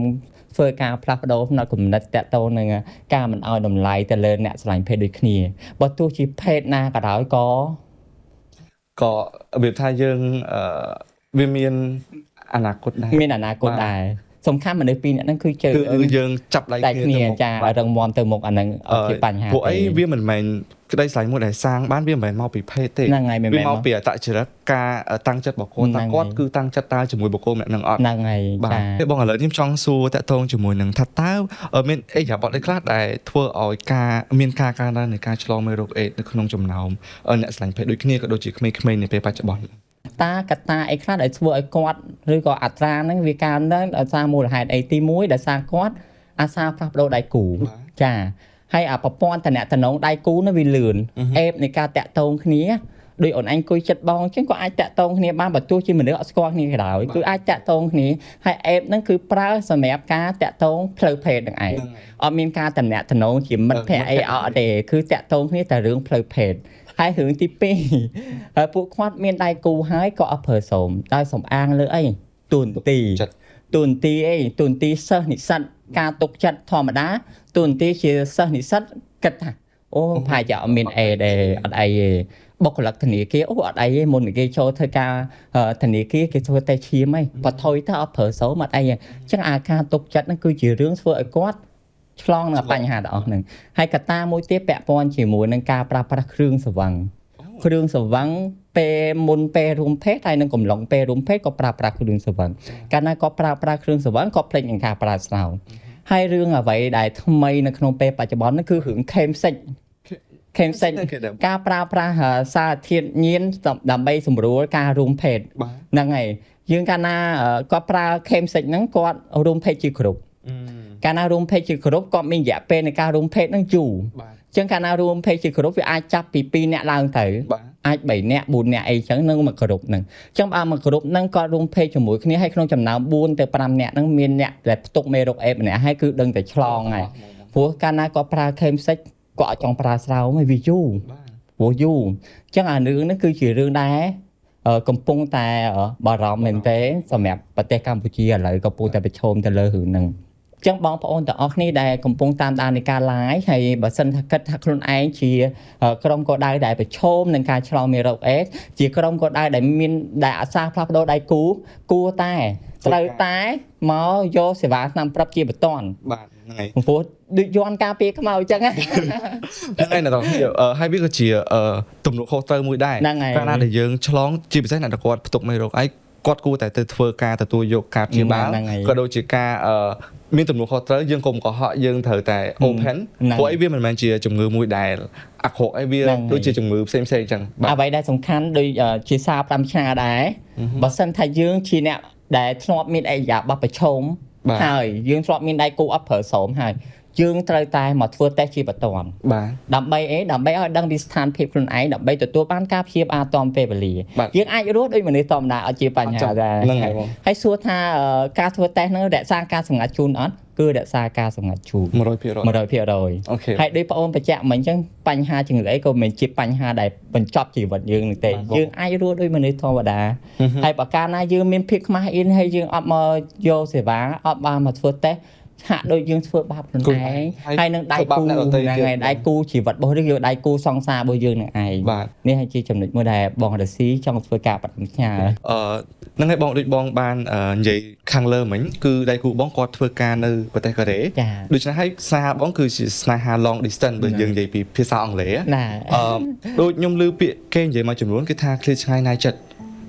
ធ្វើការផ្លាស់ប្ដូរផ្នត់គំនិតតាក់ទងនឹងការមិនឲ្យតម្លៃទៅលើអ្នកស្រឡាញ់ភេទដូចគ្នាបើទោះជាភេទណាក៏ដោយក៏ ក៏របៀបថាយើងអឺវាមានអនាគតដែរ មានអនាគតដែរសំខាន់មនុស្សពីរនាក់ហ្នឹងគឺជើ គឺយើងចាប់ដៃ ដៃ គ្នាទៅមុខ គ្នាចាឲ្យរឹងមាំទៅមុខអាហ្នឹងអត់ជាបញ្ហា ពួកអី ទេ វាមិនមែនក្តីស្រឡាញ់មួយដែលសាងបានវាមិនមែនមកពីភេទទេ ហ្នឹងហើយមិន វា មែន មកពីអត្តចរិតការតាំងចិត្តរបស់គាត់ ហ្នឹង ថាគាត់គឺតាំងចិត្តតើជាមួយបុគ្គលម្នាក់នឹងអត់ ហ្នឹងហើយ បាទ ចា ទេបងឥឡូវខ្ញុំចង់សួរតាក់ទងជាមួយនឹងថាតើមានអីយ៉ាប័តអីខ្លះដែលធ្វើឲ្យការមានការកើនឡើងនៃការឆ្លងមេរោគអេដនៅក្នុងចំណោមអ្នកស្រឡាញ់ភេទដូចគ្នាក៏ដូចជាក្មេងៗនាពេលបច្ចុប្បន្ន តាកត្តាអីខ្លះដែលធ្វើឲ្យគាត់ឬក៏អត្រាហ្នឹងវាកើនឡើងដោយសារមូលហេតុអីទី1ដោយសារគាត់អាសាផ្លាស់ប្ដូរដៃគូចាហើយអាប្រព័ន្ធតំណតំណងដៃគូនោះវាលឿនអេបនៃការតាក់ទងគ្នាដូចអូនឯងអង្គុយចិត្តបងអញ្ចឹងក៏អាចតាក់ទងគ្នាបានបើទោះជាមនុស្សអត់ស្គាល់គ្នាក៏ដោយគឺអាចតាក់ទងគ្នាហើយអេបហ្នឹងគឺប្រើសម្រាប់ការតាក់ទងផ្លូវភេទហ្នឹងឯងអត់មានការតំណតំណងជាមិត្តភក្តិអីអត់ទេគឺតាក់ទងគ្នាតែរឿងផ្លូវភេទហើយរឿងទី2ហើយពួកគាត់មានដៃគូហើយក៏អត់ប្រើសូមដោយសំអាងលើអីទូនទី ចិត្ត ទូនទីអីទូនទីសិស្សនិស្សិតការទុកចិត្តធម្មតាទូនទីជាសិស្សនិស្សិតគិតថា អូប្រហែលជាអត់មានអេទេអត់អីទេបុគ្គលិកធនាគារអូអត់អីទេមុនគេចូលធ្វើការធនាគារគេធ្វើតែឈាមហីបថុយទៅអត់ប្រើសូមអត់អីទេអញ្ចឹងអាការទុកចិត្តហ្នឹងគឺជារឿងធ្វើឲ្យគាត់ឆ្លងនឹងបញ្ហាទាំងអស់ហ្នឹងហើយកត្តាមួយទៀតពាក់ព័ន្ធជាមួយនឹងការប្រើប្រាស់គ្រឿងស្រវឹងគ្រឿងស្រវឹងពេលមុនពេលរួមភេទហើយនឹងកំឡុងពេលរួមភេទក៏ប្រើប្រាស់គ្រឿងស្រវឹងកាលណាគាត់ប្រើប្រាស់គ្រឿងស្រវឹងក៏ភ្លេចនឹងការប្រើស្រោមហើយរឿងអ្វីដែលថ្មីនៅក្នុងពេលបច្ចុប្បន្នហ្នឹងគឺរឿង chemsex chemsex ការប្រើប្រាស់សារធាតុញៀនដើម្បីសម្រួលការរួមភេទ បាទ ហ្នឹងហើយយើងកាលណាគាត់ប្រើ chemsex ហ្នឹងគាត់រួមភេទជាគ្រប់កាលណារួមភេទជាគ្រប់គាត់មានរយៈពេលនៃការរួមភេទហ្នឹងយូរ បាទ អញ្ចឹងកាលណារួមភេទជាគ្រប់វាអាចចាប់ពី2នាក់ឡើងទៅ បាទ អាច3នាក់4នាក់អីចឹងនឹងមកគ្រប់ហ្នឹងអញ្ចឹងបើមកគ្រប់ហ្នឹងគាត់រួមភេទជាមួយគ្នាហើយក្នុងចំណោម4ទៅ5នាក់ហ្នឹងមានអ្នកដែលផ្ទុកមេរោគអេដម្នាក់ហើយគឺដឹងតែឆ្លងហើយព្រោះកាលណាគាត់ប្រើ chemsex គាត់អត់ចង់ប្រើស្រោមឯងវាយូរ បាទ ព្រោះយូរអញ្ចឹងអារឿងហ្នឹងគឺជារឿងដែរកំពុងតែបារម្ភមែនទែនសម្រាប់ប្រទេសកម្ពុជាឥឡូវកំពុងតែប្រឈមទៅលើរឿងហ្នឹងអញ្ចឹងបងប្អូនទាំងអស់គ្នាដែលកំពុងតាមដាននៃការ live ហើយបើសិនថាគិតថាខ្លួនឯងជាក្រុមគោលដៅដែលប្រឈមនឹងការឆ្លងមេរោគអេដសជាក្រុមគោលដៅដែលមានដែលអាសាផ្លាស់ប្ដូរដៃគូគួរតែត្រូវតែមកយកសេវាថ្នាំព្រឹបជាបន្ទាន់ បាទហ្នឹងហើយ ព្រោះដូចយន់ការពារខ្មៅអញ្ចឹងណា ហ្នឹងហើយអ្នកទាំងអស់គ្នាហើយវាក៏ជាទំនួលខុសត្រូវមួយដែរ ហ្នឹងហើយ កាលណាដែលយើងឆ្លងជាពិសេសអ្នកដែលគាត់ផ្ទុកមេរោគអីគាត់គួរតែទៅធ្វើការទទួលយកការព្យាបាល ហ្នឹងហើយ ក៏ដូចជាការមានទំនួលខុសត្រូវយើងកុំកុហកយើងត្រូវតែ open ហ្នឹង ព្រោះអីវាមិនមែនជាជំងឺមួយដែលអាក្រក់អីវា ហ្នឹងហើយ ដូចជាជំងឺផ្សេងៗអញ្ចឹងបាទ អ្វីដែលសំខាន់ដូចជាសារ5ឆ្នាំដែរបើសិនថាយើងជាអ្នកដែលធ្លាប់មានអរិយាប័ត្រប្រឈម បាទ ហើយយើងធ្លាប់មានដៃគូអត់ប្រើស្រោមហើយយើងត្រូវតែមកធ្វើតេស្តជាបន្ទាន់ បាទ ដើម្បីអីដើម្បីឲ្យដឹងពីស្ថានភាពខ្លួនឯងដើម្បីទទួលបានការព្យាបាលតាមពេលវេលា បាទ យើងអាចរស់ដូចមនុស្សធម្មតាអត់ជាបញ្ហាដែរ ហ្នឹងហើយបង ហើយសួរថាការធ្វើតេស្តហ្នឹងរក្សាការសម្ងាត់ជូនអត់គឺរក្សាការសម្ងាត់ជូន 100% 100% OK ហើយដូចបងអូនបញ្ជាក់មិញអញ្ចឹងបញ្ហាជំងឺអីក៏មិនមែនជាបញ្ហាដែលបញ្ចប់ជីវិតយើងនោះទេ បាទបង យើងអាចរស់ដូចមនុស្សធម្មតាហើយបើកាលណាយើងមានភាពខ្មាស់អៀនហើយយើងអត់មកយកសេវាអត់បានមកធ្វើតេស្តហាក់ដូចយើងធ្វើបាបខ្លួន ខ្លួន ឯង ឯង ហើយនឹងដៃ ធ្វើបាប គូ អ្នកដទៃ ហ្នឹង ទៀត ហើយដៃគូជីវិតរបស់យើងដៃគូសង្សាររបស់យើងនឹងឯង បាទ នេះហើយជាចំណុចមួយដែលបងរស៊ីចង់ធ្វើការផ្ដាំផ្ញើ ហ្នឹងហើយបងដូចបងបាននិយាយខាងលើមិញគឺដៃគូបងគាត់ធ្វើការនៅប្រទេសកូរ៉េ ចា ដូច្នេះហើយស្នេហាបងគឺជាស្នេហា long distance បើយើងនិយាយពីភាសាអង់គ្លេស ណា ដូចខ្ញុំឮពាក្យគេនិយាយមួយចំនួនគេថាឃ្លាតឆ្ងាយណាយចិត្ត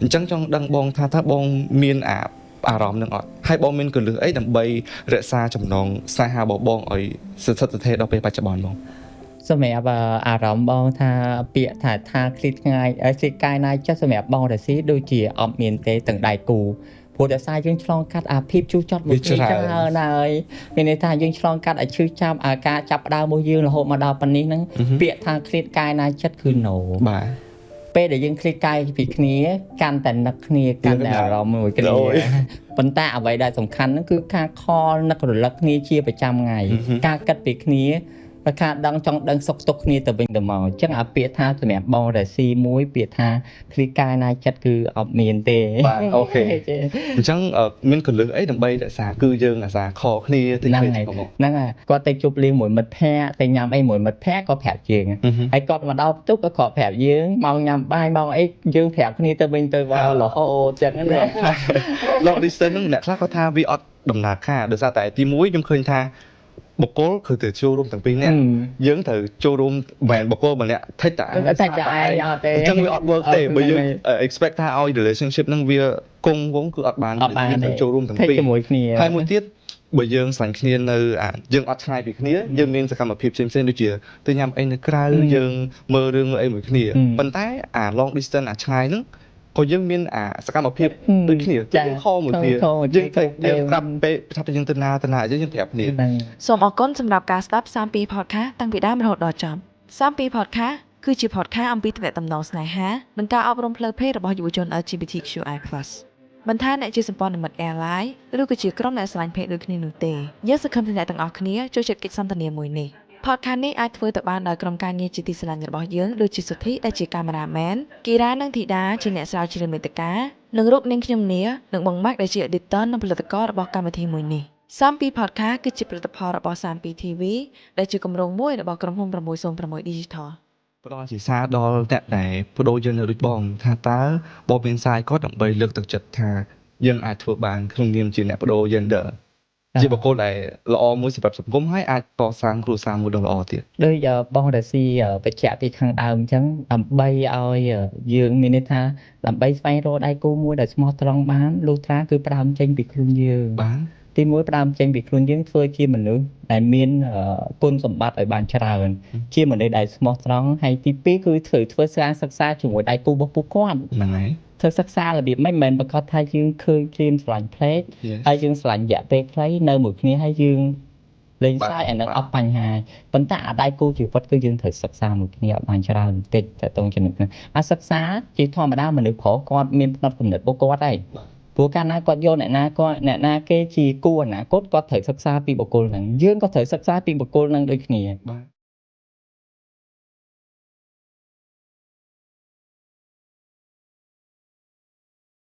អញ្ចឹងចង់ដឹងបងថាតើបងមានអាអារម្មណ៍នឹងអត់ហើយបងមានគន្លឹះអីដើម្បីរក្សាចំណងស្នេហារបស់បងឲ្យស្ថិតស្ថេរដល់ពេលបច្ចុប្បន្នបង សម្រាប់អារម្មណ៍បងថាពាក្យថាថាឃ្លាតឆ្ងាយឃ្លាតកាយណាយចិត្តសម្រាប់បងរស៊ីដូចជាអត់មានទេទាំងដៃគូព្រោះដោយសារយើងឆ្លងកាត់អាភាពជូរចត់មួយគ្នាច្រើនហើយមានន័យថាយើងឆ្លងកាត់អាឈឺចាប់អាការចាប់ផ្ដើមរបស់យើងរហូតមកដល់ប៉ុណ្នេះហ្នឹងពាក្យថាឃ្លាតកាយណាយចិត្តគឺ no បាទ ពេលដែលយើងឃ្លាតកាយពីគ្នាកាន់តែនឹកគ្នាកាន់តែអារម្មណ៍មួយគ្នា អូយ ប៉ុន្តែអ្វីដែលសំខាន់ហ្នឹងគឺការ call នឹករលឹកគ្នាជាប្រចាំថ្ងៃការគិតពីគ្នាការដឹងចង់ដឹងសុខទុក្ខគ្នាទៅវិញទៅមកអញ្ចឹងអាពាក្យថាសម្រាប់បងរស៊ីមួយពាក្យថាឃ្លាតកាយណាចិត្តគឺអត់មានទេ បាទ OK អញ្ចឹងមានគន្លឹះអីដើម្បីរក្សាគឺយើងអាសា call គ្នាតិច ហ្នឹងហើយ ពេកបង ហ្នឹងហើយគាត់ទៅជប់លៀងមួយមិត្តភ័ក្តិទៅញ៉ាំអីមួយមិត្តភ័ក្តិក៏ប្រាប់យើងហើយគាត់មកដល់ផ្ទះក៏គាត់ប្រាប់យើងមកញ៉ាំបាយមកអីយើងប្រាប់គ្នាទៅវិញទៅមករហូតចឹងណា long distance ហ្នឹងអ្នកខ្លះគាត់ថាវាអត់ដំណើរការដោយសារតែទី1ខ្ញុំឃើញថាបុគ្គលគឺត្រូវចូលរួមទាំងពីរនាក់យើងត្រូវចូលរួមមិនមែនបុគ្គលម្នាក់ថិចតែឯង តែតែឯងអត់ទេ អញ្ចឹងវាអត់ work ទេបើយើង expect ថាឲ្យ relationship ហ្នឹងវាគង់វង្សគឺអត់បាន អត់បាន យើងត្រូវចូលរួមទាំង ទេ ពីរ ជាមួយគ្នា ហើយមួយទៀតបើយើងស្រឡាញ់គ្នានៅអាយើងអត់ឆ្ងាយពីគ្នាយើងមានសកម្មភាពផ្សេងៗដូចជាទៅញ៉ាំអីនៅក្រៅយើងមើលរឿងអីមួយគ្នាប៉ុន្តែអា long distance អាឆ្ងាយហ្នឹងក៏យើងមានអាសកម្មភាពដូចគ្នាយើង call មួយគ្នាយើងទៅយើងប្រាប់ពេលថាយើងទៅណាទៅណាអញ្ចឹងយើងប្រាប់គ្នា ហ្នឹង សូមអរគុណសម្រាប់ការស្ដាប់32 podcast តាំងពីដើមរហូតដល់ចប់32 podcast គឺជា podcast អំពីទំនាក់ទំនងស្នេហានិងការអប់រំផ្លូវភេទរបស់យុវជន LGBTQI+មិនថាអ្នកជាសម្ព័ន្ធមិត្ត ally ឬក៏ជាក្រុមអ្នកស្រឡាញ់ភេទដូចគ្នានោះទេយើងសង្ឃឹមថាអ្នកទាំងអស់គ្នាចូលចិត្តកិច្ចសន្ទនាមួយនេះ podcast នេះអាចធ្វើទៅបានដោយក្រុមការងារជាទីស្រឡាញ់របស់យើងដូចជាសុធីដែលជាកាមេរ៉ាមែនគីរ៉ានិងធីតាជាអ្នកស្រាវជ្រាវមាតិកានិងរូបនាងខ្ញុំនានិងបងម៉ាក់ដែលជា editor និងផលិតកររបស់កម្មវិធីមួយនេះ។ សាមពី Podcast គឺជាផលិតផលរបស់សាមពី TV ដែលជាគម្រោងមួយរបស់ក្រុមហ៊ុន606 Digital។ ផ្ដល់ជាសារដល់អ្នកដែលប្ដូរយើងនៅដូចបងថាតើបងមានសារឲ្យគាត់ដើម្បីលើកទឹកចិត្តថាយើងអាចធ្វើបានក្នុងនាមជាអ្នកប្ដូរ gender ជាបុគ្គលដែលល្អមួយសម្រាប់សង្គមហើយអាចកសាងគ្រួសារមួយដ៏ល្អទៀត។ ដូចបងរាស៊ីបញ្ជាក់ពីខាងដើមអញ្ចឹងដើម្បីឲ្យយើងមានន័យថាដើម្បីស្វែងរកដៃគូមួយដែលស្មោះត្រង់បានលុះត្រាគឺផ្ដើមចេញពីខ្លួនយើង។ បាទ។ ទីមួយផ្ដើមចេញពីខ្លួនយើងធ្វើជាមនុស្សដែលមានគុណសម្បត្តិឲ្យបានច្រើនជាមនុស្សដែលស្មោះត្រង់ហើយទីពីរគឺធ្វើធ្វើការសិក្សាជាមួយដៃគូរបស់ពួកគាត់ ហ្នឹងហើយ។ ធ្វើសិក្សារបៀបម៉េចមិនមែនប្រកាសថាយើងឃើញព្រាមស្រឡាញ់ផ្លេក ហើយយើងស្រឡាញ់រយៈពេលខ្លីនៅមួយគ្នាហើយយើងលេងសើចអានឹងអត់បញ្ហាប៉ុន្តែអាដៃគូជីវិតគឺយើងត្រូវសិក្សាមួយគ្នាឲ្យបានច្រើនបន្តិចតទៅចំណុចហ្នឹងអាសិក្សាជាធម្មតាមនុស្សប្រុសគាត់មានផ្នត់គំនិតរបស់គាត់ហើយព្រោះកាលណាគាត់យកអ្នកណាគាត់អ្នកណាគេជាគូអនាគតគាត់ត្រូវសិក្សាពីបុគ្គលហ្នឹងយើងក៏ត្រូវសិក្សាពីបុគ្គលហ្នឹងដូចគ្នា។ បាទ។